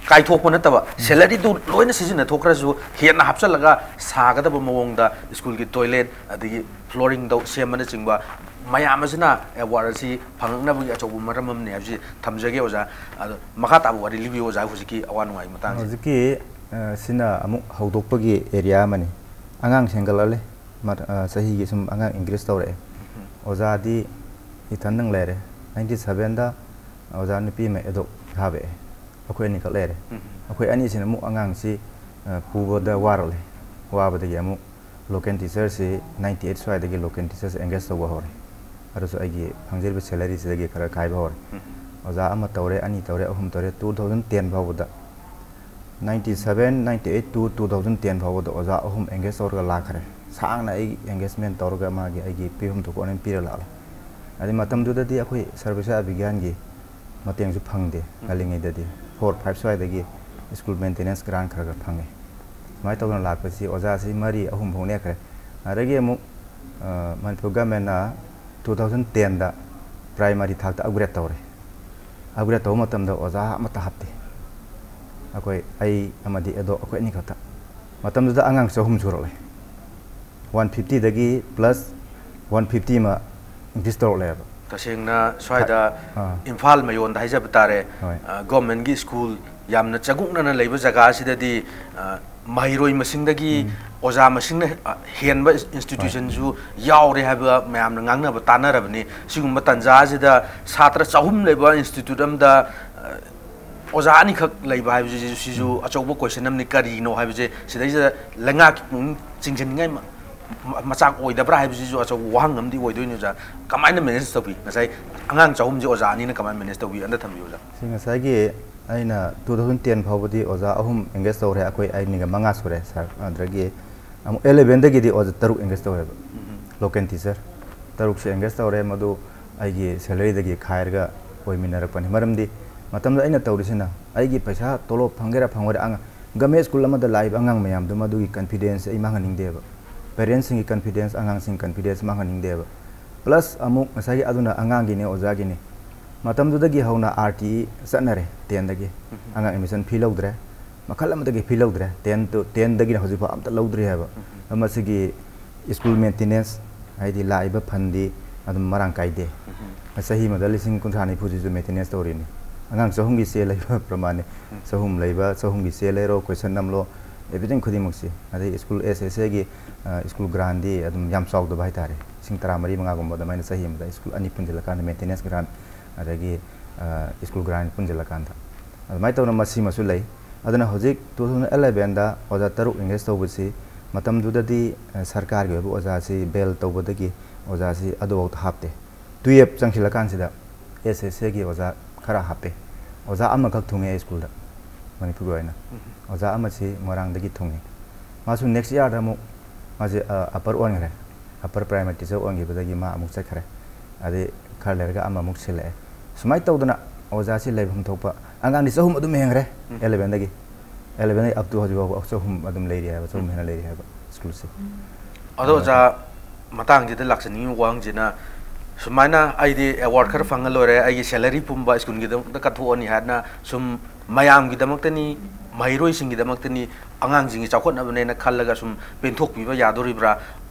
ꯀꯥꯏꯊꯣꯛꯄ ꯅꯠꯇꯕ, ꯁꯦꯂꯔꯤꯗꯨ ꯂꯣꯏꯅ ꯁꯤꯖꯤꯟꯅꯊꯣꯛꯈ꯭ꯔꯁꯨ ꯍꯦꯟꯅ ꯍꯥꯞꯆꯤꯜꯂꯒ ꯁꯥꯒꯗꯕ ꯃꯑꯣꯡꯗ ꯁ꯭ꯀꯨꯜꯒꯤ ꯇꯣꯏꯂꯦꯠ, ꯑꯗꯒꯤ ꯐ꯭ꯂꯣꯔꯤꯡ ꯇꯧ-, ꯁꯦꯝꯕꯅꯆꯤꯡꯕ ꯃꯌꯥꯝ ꯑꯁꯤꯅ ꯑꯦꯋꯥꯔꯗ ꯑꯁꯤ ꯐꯪꯉꯛꯅꯕꯒꯤ ꯑꯆꯧꯕ ꯃꯔꯝ ꯑꯃꯅꯤ ꯍꯥꯏꯕꯁꯤ ꯊꯝꯖꯒꯦ ꯑꯣꯖꯥ꯫ ꯑꯗꯣ ꯃꯈꯥ ꯇꯥꯕ ꯋꯥꯔꯤ ꯂꯤꯕꯤꯌꯨ ꯑꯣꯖꯥ, ꯍꯧꯖꯤꯛꯀꯤ ꯑꯋꯥ ꯅꯨꯡꯉꯥꯏꯒꯤ ꯃꯇꯥꯡꯁꯦ꯫ ꯍꯧꯖꯤꯛꯀꯤ, ꯑ, ꯁꯤꯅ ꯑꯃꯨꯛ ꯍꯧꯗꯣꯛꯄꯒꯤ ꯑꯦꯔꯤꯌꯥ ꯑꯃꯅꯤ꯫ ꯑꯉꯥꯡ ꯍꯦꯟꯒꯠꯂꯛꯂꯦ꯫ ꯃꯠ-, ꯑ, ꯆꯍꯤꯒꯤ ꯁꯨꯝ ꯑꯉꯥꯡ ꯏꯟꯀ꯭ꯔꯤꯖ ꯇꯧꯔꯛꯑꯦ꯫ ꯎꯝ꯫ ꯑꯣꯖꯥꯗꯤ ꯏꯊꯟꯗꯪ ꯂꯩꯔꯦ꯫ ꯅꯥꯏꯟꯇꯤ ꯁꯚꯦꯟꯗ ꯑꯣꯖꯥ ꯅꯨꯄꯤ ꯑꯃ ꯑꯦꯗꯣꯞ ꯊꯥꯕꯛꯑꯦ꯫ ꯑꯩꯈꯣꯏ ꯑꯅꯤꯈꯛ ꯂꯩꯔꯦ꯫ ꯎꯝ꯫ ꯑꯩꯈꯣꯏ ꯑꯅꯤꯁꯤꯅ ꯑꯃꯨꯛ ꯑꯉꯥꯡꯁꯤ, ꯑ, ꯄꯨꯕꯗ ꯋꯥꯔꯛꯂꯦ꯫ ꯋꯥꯕꯗꯒꯤ ꯑꯃꯨꯛ ꯂꯣꯀꯦꯜ ꯇꯤꯆꯔꯁꯤ ꯅꯥꯏꯟꯇꯤ ꯑꯩꯠ ꯁ꯭ꯋꯥꯏꯗꯒꯤ ꯂꯣꯀꯦꯜ ꯇꯤꯆꯔꯁꯤ ꯑꯦꯡꯒꯦꯖ ꯇꯧꯕ ꯍꯧꯔꯦ꯫ ꯑꯗꯨꯁꯨ ꯑꯩꯒꯤ ꯐꯪꯖꯔꯤꯕ ꯁꯦꯂꯔꯤꯁꯤꯗꯒꯤ ꯈꯔ ꯀꯥꯏꯕ ꯍꯧꯔꯦ꯫ ꯎꯝ꯫ ꯑꯣꯖꯥ ꯑꯃ ꯇꯧꯔꯦ, ꯑꯅꯤ ꯇꯧꯔꯦ, ꯑꯍꯨꯝ ꯇꯧꯔꯦ, two thousand ten ꯐꯥꯎꯕꯗ, ninety seven, ninety eight to two thousand ten ꯐꯥꯎꯕꯗ ꯑꯣꯖꯥ ꯑꯍꯨꯝ ꯑꯦꯡꯒꯦꯖ ꯇꯧꯔꯒ ꯂꯥꯛꯈ꯭ꯔꯦ꯫ ꯁꯥꯡꯅ ꯑꯩ ꯑꯦꯡꯒꯦꯖꯃꯦꯟ ꯇꯧꯔꯒ ꯃꯥꯒꯤ ꯑꯩꯒꯤ ꯄꯤꯐꯝ ꯊꯣꯛꯄ ꯑꯗꯨꯝ ꯄꯤꯔ ꯂꯥꯛꯂꯦ꯫ ꯑꯗꯩ ꯃꯇꯝꯗꯨꯗꯗꯤ ꯑꯩꯈꯣꯏ ꯁꯔꯚ ꯁꯤꯛꯁꯥ ꯑꯚꯤꯌꯥꯟꯒꯤ ꯃꯇꯦꯡꯁꯨ ꯐꯪꯗꯦ꯫ ꯎꯝ꯫ ꯉꯜꯂꯤꯉꯩꯗꯗꯤ four five ꯁ꯭ꯋꯥꯏꯗꯒꯤ ꯁ꯭ꯀꯨꯜ ꯃꯦꯟꯇꯦꯅꯦꯟꯁ ꯒ꯭ꯔꯥꯟ ꯈꯔ ꯈꯔ ꯐꯪꯉꯦ꯫ ꯁꯨꯃꯥꯏꯅ ꯇꯧꯗꯅ ꯂꯥꯛꯄꯁꯤ ꯑꯣꯖꯥꯁꯤ ꯃꯔꯤ ꯑꯍꯨꯝ ꯐꯥꯎ ꯅꯦꯛꯈ꯭ꯔꯦ꯫ ꯑꯗꯒꯤ ꯑꯃꯨꯛ, ꯑ, ꯃꯅꯤꯄꯨꯔ ꯒꯃꯦꯟꯅ two thousand tenꯗ ꯄ꯭ꯔꯥꯏꯃꯥꯔꯤ ꯊꯥꯛꯇ ꯑꯞꯒ꯭ꯔꯦꯗ ꯇꯧꯔꯦ꯫ ꯑꯞꯒ꯭ꯔꯦꯗ ꯇꯧꯕ ꯃꯇꯝꯗ ꯑꯣꯖꯥ ꯑꯃꯠꯇ ꯍꯥꯞꯇꯦ꯫ ꯑꯩꯈꯣꯏ, ꯑꯩ ꯑꯃꯗꯤ ꯑꯦꯗꯣ, ꯑꯩꯈꯣꯏ ꯑꯅꯤ ꯈꯛꯇ꯫ ꯃꯇꯝꯗꯨꯗ ꯑꯉꯥꯡ ꯆꯍꯨꯝ ꯁꯨꯔꯛꯂꯦ꯫ ꯋꯥꯟ ꯐꯤꯐꯇꯤꯗꯒꯤ ꯄ꯭ꯂꯁ ꯋꯥꯟ ꯐꯤꯐꯇꯤ ꯑꯃ ꯏꯟꯀ꯭ꯔꯤꯁ ꯇꯧꯔꯛꯂꯦꯕ꯫ ꯇꯁꯦꯡꯅ ꯁ꯭ꯋꯥꯏꯗ ꯑꯥ꯫ ꯏꯝꯐꯥꯜ ꯃꯌꯣꯟꯗ ꯍꯥꯏꯖꯕ ꯇꯥꯔꯦ, ꯍꯣꯏ꯫ ꯑ, ꯒꯣꯔꯃꯦꯟꯒꯤ ꯁ꯭ꯀꯨꯜ ꯌꯥꯝꯅ ꯆꯒꯨꯛꯅꯅ ꯂꯩꯕ ꯖꯒꯥ ꯑꯁꯤꯗꯗꯤ, ꯑ, ꯃꯍꯩꯔꯣꯏ ꯃꯁꯤꯡꯗꯒꯤ ꯎꯝ꯫ ꯑꯣꯖꯥ ꯃꯁꯤꯡꯅ, ꯑ, ꯍꯦꯟꯕ ꯏꯟꯁꯇꯤꯇ꯭ꯌꯨꯁꯟꯁꯨ ꯌꯥꯎꯔꯦ ꯍꯥꯏꯕ ꯃꯌꯥꯝꯅ ꯉꯥꯡꯅꯕ ꯇꯥꯟꯅꯔꯕꯅꯤ꯫ ꯁꯤꯒꯨꯝꯕ ꯇꯥꯟꯖꯥ ꯑꯁꯤꯗ ꯁꯥꯇ꯭ꯔ ꯆꯍꯨꯝ ꯂꯩꯕ ꯏꯟꯁꯇꯤꯇ꯭ꯌꯨꯠ ꯑꯃꯗ, ꯑ, ꯑꯣꯖꯥ ꯑꯅꯤꯈꯛ ꯂꯩꯕ ꯍꯥꯏꯕꯁꯤꯁꯨ, ꯁꯤꯁꯨ ꯑꯆꯧꯕ ꯀꯣꯏꯁꯟ ꯑꯃꯅꯤ꯫ ꯀꯔꯤꯅꯣ ꯍꯥꯏꯕꯁꯦ ꯁꯤꯗꯩꯁꯤꯗ ꯂꯩꯉꯥꯛꯀꯤ ꯄꯨꯛꯅꯤꯡ ꯆꯤꯡꯁꯤꯟꯅꯤꯡꯉꯥꯏ ꯃ-, ꯃ-, ꯃꯆꯥꯛ ꯑꯣꯏꯗꯕ꯭ꯔꯥ ꯍꯥꯏꯕꯁꯤꯁꯨ ꯑꯆꯧꯕ ꯋꯥꯍꯪ ꯑꯃꯗꯤ ꯑꯣꯏꯗꯣꯏꯅꯤ, ꯑꯣꯖꯥ꯫ ꯀꯃꯥꯏꯅ ꯃꯦꯅꯦꯖ ꯇꯧꯕꯤ? ꯉꯁꯥꯏ ꯑꯉꯥꯡ ꯆꯍꯨꯝꯁꯦ ꯑꯣꯖꯥ ꯑꯅꯤꯅ ꯀꯃꯥꯏꯅ ꯃꯦꯅꯦꯖ ꯇꯧꯕꯤ? ꯑꯝꯇ ꯊꯝꯕꯤꯌꯨ, ꯑꯣꯖꯥ꯫ ꯁꯤ ꯉꯁꯥꯏꯒꯤ ꯑꯩꯅ two thousand ten ꯐꯥꯎꯕꯗꯤ ꯑꯣꯖꯥ ꯑꯍꯨꯝ ꯑꯦꯡꯒꯦꯖ ꯇꯧꯔꯦ, ꯑꯩꯈꯣꯏ ꯑꯅꯤꯒ ꯃꯉꯥ ꯁꯨꯔꯦ, ꯁꯥꯔ꯫ ꯑꯗꯨꯗꯒꯤ ꯑꯃꯨꯛ ꯑꯦꯂꯦꯚꯦꯟꯗꯒꯤꯗꯤ ꯑꯣꯖꯥ ꯇꯔꯨꯛ ꯑꯦꯡꯒꯦꯖ ꯇꯧꯔꯦꯕ, ꯂꯣꯀꯦꯜ ꯇꯤꯆꯔ ꯇꯔꯨꯛꯁꯦ ꯑꯦꯡꯒꯦꯖ ꯇꯧꯔꯦ꯫ ꯃꯗꯨ ꯑꯩꯒꯤ ꯁꯦꯂꯔꯤꯗꯒꯤ ꯈꯥꯏꯔꯒ ꯑꯣꯏꯃꯤꯟꯅꯔꯛꯄꯅꯤ꯫ ꯃꯔꯝꯗꯤ ꯃꯇꯝꯗ ꯑꯩꯅ ꯇꯧꯔꯤꯁꯤꯅ, ꯑꯩꯒꯤ ꯄꯩꯁꯥ ꯇꯣꯂꯣꯞ ꯐꯪꯒꯦꯔꯥ ꯐꯪꯉꯣꯏꯔꯥ, ꯑꯉꯥꯡ, ꯒꯃꯦꯟ ꯁ꯭ꯀꯨꯜ ꯑꯃꯗ ꯂꯥꯛꯏꯕ ꯑꯉꯥꯡ ꯃꯌꯥꯝꯗꯨ ꯃꯗꯨꯒꯤ ꯀꯟꯐꯤꯗꯦꯟꯁ ꯑꯩ ꯃꯥꯡꯍꯟꯅꯤꯡꯗꯦꯕ꯫ ꯄꯦꯔꯦꯟꯁꯁꯤꯡꯒꯤ ꯀꯟꯐꯤꯗꯦꯟꯁ, ꯑꯉꯥꯡꯁꯤꯡꯒꯤ ꯀꯟꯐꯤꯗꯦꯟꯁ ꯃꯥꯡꯍꯟꯅꯤꯡꯗꯦꯕ꯫ ꯄ꯭ꯂꯁ ꯑꯃꯨꯛ ꯉꯁꯥꯏꯒꯤ ꯑꯗꯨꯅ ꯑꯉꯥꯡꯒꯤꯅꯦ, ꯑꯣꯖꯥꯒꯤꯅꯦ꯫ ꯃꯇꯝꯗꯨꯗꯒꯤ ꯍꯧꯅ RTE ꯆꯠꯅꯔꯦ, ꯇꯦꯟꯗꯒꯤ꯫ ꯑꯉꯥꯡ ꯑꯦꯗꯃꯤꯁꯟ ꯐꯤ ꯂꯧꯗ꯭ꯔꯦ, ꯃꯈꯜ ꯑꯃꯗꯒꯤ ꯐꯤ ꯂꯧꯗ꯭ꯔꯦ꯫ Ten to, ꯇꯦꯟꯗꯒꯤꯅ ꯍꯧꯖꯤꯛꯐꯥꯎ ꯑꯝꯇ ꯂꯧꯗ꯭ꯔꯤ ꯍꯥꯏꯕ꯫ ꯃꯁꯤꯒꯤ ꯁ꯭ꯀꯨꯜ ꯃꯦꯟꯇꯦꯅꯦꯟꯁ, ꯍꯥꯏꯗꯤ ꯂꯥꯛꯏꯕ ꯐꯟꯗꯤ ꯑꯗꯨꯝ ꯃꯔꯥꯡ ꯀꯥꯏꯗꯦ꯫ ꯆꯍꯤ ꯑꯃꯗ ꯂꯤꯁꯤꯡ ꯀꯨꯟꯊ꯭ꯔꯥ ꯅꯤꯐꯨꯁꯤꯁꯨ ꯃꯦꯟꯇꯦꯅꯦꯟꯁ ꯇꯧꯔꯤꯅꯤ꯫ ꯑꯉꯥꯡ ꯆꯍꯨꯝꯒꯤ ꯆꯦ ꯂꯩꯕ ꯄ꯭ꯔꯃꯥꯟꯅꯤ꯫ ꯆꯍꯨꯝ ꯂꯩꯕ, ꯆꯍꯨꯝꯒꯤ ꯆꯦ ꯂꯩꯔꯣ, ꯀꯣꯏꯁꯟ ꯅꯝꯂꯣ, everything ꯈꯨꯗꯤꯡꯃꯛꯁꯤ꯫ ꯑꯗꯩ ꯁ꯭ꯀꯨꯜ, SSAꯒꯤ, ꯑ, ꯁ꯭ꯀꯨꯜ ꯒ꯭ꯔꯥꯟꯗꯤ ꯑꯗꯨꯝ ꯌꯥꯝ ꯆꯥꯎꯗꯕ ꯍꯥꯏꯇꯥꯔꯦ꯫ ꯂꯤꯁꯤꯡ ꯇꯔꯥꯃꯔꯤ ꯃꯉꯥꯒꯨꯝꯕ ꯑꯗꯨꯃꯥꯏꯅ ꯆꯍꯤ ꯑꯃꯗ ꯁ꯭ꯀꯨꯜ ꯑꯅꯤ ꯄꯨꯟꯁꯤꯜꯂꯀꯥꯟꯗ, ꯃꯦꯟꯇꯦꯅꯦꯟꯁ ꯒ꯭ꯔꯥꯟ ꯑꯗꯒꯤ, ꯑ, ꯁ꯭ꯀꯨꯜ ꯒ꯭ꯔꯥꯟ ꯄꯨꯟꯁꯤꯜꯂꯀꯥꯟꯗ꯫ ꯑꯗꯨꯃꯥꯏꯅ ꯇꯧꯅ ꯃꯁꯤꯃꯁꯨ ꯂꯩ꯫ ꯑꯗꯨꯅ ꯍꯧꯖꯤꯛ two thousand elevenꯗ ꯑꯣꯖꯥ ꯇꯔꯨꯛ ꯑꯦꯡꯒꯦꯖ ꯇꯧꯕꯁꯤ, ꯃꯇꯝꯗꯨꯗꯗꯤ, ꯑ, ꯁꯔꯀꯥꯔꯒꯤ ꯑꯣꯏꯕ ꯑꯣꯖꯥꯁꯤ ꯕꯦꯜ ꯇꯧꯕꯗꯒꯤ ꯑꯣꯖꯥꯁꯤ ꯑꯗꯨꯐꯥꯎꯗ ꯍꯥꯞꯇꯦ꯫ ꯇꯨꯌꯦꯞ ꯆꯪꯁꯤꯜꯂꯀꯥꯟꯁꯤꯗ SSAꯒꯤ ꯑꯣꯖꯥ ꯈꯔ ꯍꯥꯞꯄꯦ꯫ ꯑꯣꯖꯥ ꯑꯃꯈꯛ ꯊꯨꯡꯉꯦ ꯑꯩ ꯁ꯭ꯀꯨꯜꯗ, ꯃꯅꯤꯄꯨꯔꯒꯤ ꯑꯣꯏꯅ꯫ ꯑꯣꯖꯥ ꯑꯃꯁꯤ ꯃꯣꯏꯔꯥꯡꯗꯒꯤ ꯊꯨꯡꯉꯦ꯫ ꯃꯥꯁꯨ next yearꯗ ꯑꯃꯨꯛ ꯃꯥꯁꯦ, ꯑ, ꯑꯞꯄꯔ ꯑꯣꯟꯈ꯭ꯔꯦ꯫ ꯑꯞꯄꯔ ꯄ꯭ꯔꯥꯏꯃꯥꯔꯤ ꯇꯤꯆꯔ ꯑꯣꯟꯈꯤꯕꯗꯒꯤ ꯃꯥ ꯑꯃꯨꯛ ꯆꯠꯈ꯭ꯔꯦ꯫ ꯑꯗꯩ ꯈꯔ ꯂꯩꯔꯒ ꯑꯃꯃꯨꯛ ꯁꯤꯜꯂꯛꯑꯦ꯫ ꯁꯨꯃꯥꯏꯅ ꯇꯧꯗꯅ ꯑꯣꯖꯥꯁꯤ ꯂꯩꯐꯝ ꯊꯣꯛꯄ, ꯑꯉꯥꯡꯗꯤ ꯆꯍꯨꯝ ꯑꯗꯨꯝ ꯍꯦꯟꯈ꯭ꯔꯦ, elevenꯗꯒꯤ꯫ Elevenꯗꯒꯤ up to ꯍꯧꯖꯤꯛ ꯐꯥꯎꯕ ꯆꯍꯨꯝ ꯑꯗꯨꯝ ꯂꯩꯔꯤ ꯍꯥꯏꯕ, ꯆꯍꯨꯝ ꯍꯦꯟꯅ ꯂꯩꯔꯤ ꯍꯥꯏꯕ ꯁ꯭ꯀꯨꯜꯁꯦ꯫ ꯑꯗꯣ ꯑꯣꯖꯥ, ꯃꯇꯥꯡꯁꯤꯗ ꯂꯥꯛꯆꯅꯤꯡꯉꯤꯕ ꯋꯥꯍꯪꯁꯤꯅ, ꯁꯨꯃꯥꯏꯅ ꯑꯩꯗꯤ ꯑꯦꯋꯥꯔꯗ ꯈꯔ ꯐꯪꯉ ꯂꯣꯏꯔꯦ, ꯑꯩꯒꯤ ꯁꯦꯂꯔꯤ ꯄꯨꯝꯕ ꯁ꯭ꯀꯨꯜꯒꯤꯗꯃꯛꯇ ꯀꯠꯊꯣꯛꯑꯅꯤ ꯍꯥꯏꯗꯅ ꯁꯨꯝ ꯃꯌꯥꯝꯒꯤꯗꯃꯛꯇꯅꯤ, ꯃꯍꯩꯔꯣꯏꯁꯤꯡꯒꯤꯗꯃꯛꯇꯅꯤ, ꯑꯉꯥꯡꯁꯤꯡꯒꯤ ꯆꯥꯎꯈꯠꯅꯕꯅꯦꯅ ꯈꯜꯂꯒ ꯁꯨꯝ ꯄꯦꯟꯊꯣꯛꯄꯤꯕ ꯌꯥꯗꯣꯔꯤꯕ꯭ꯔꯥ?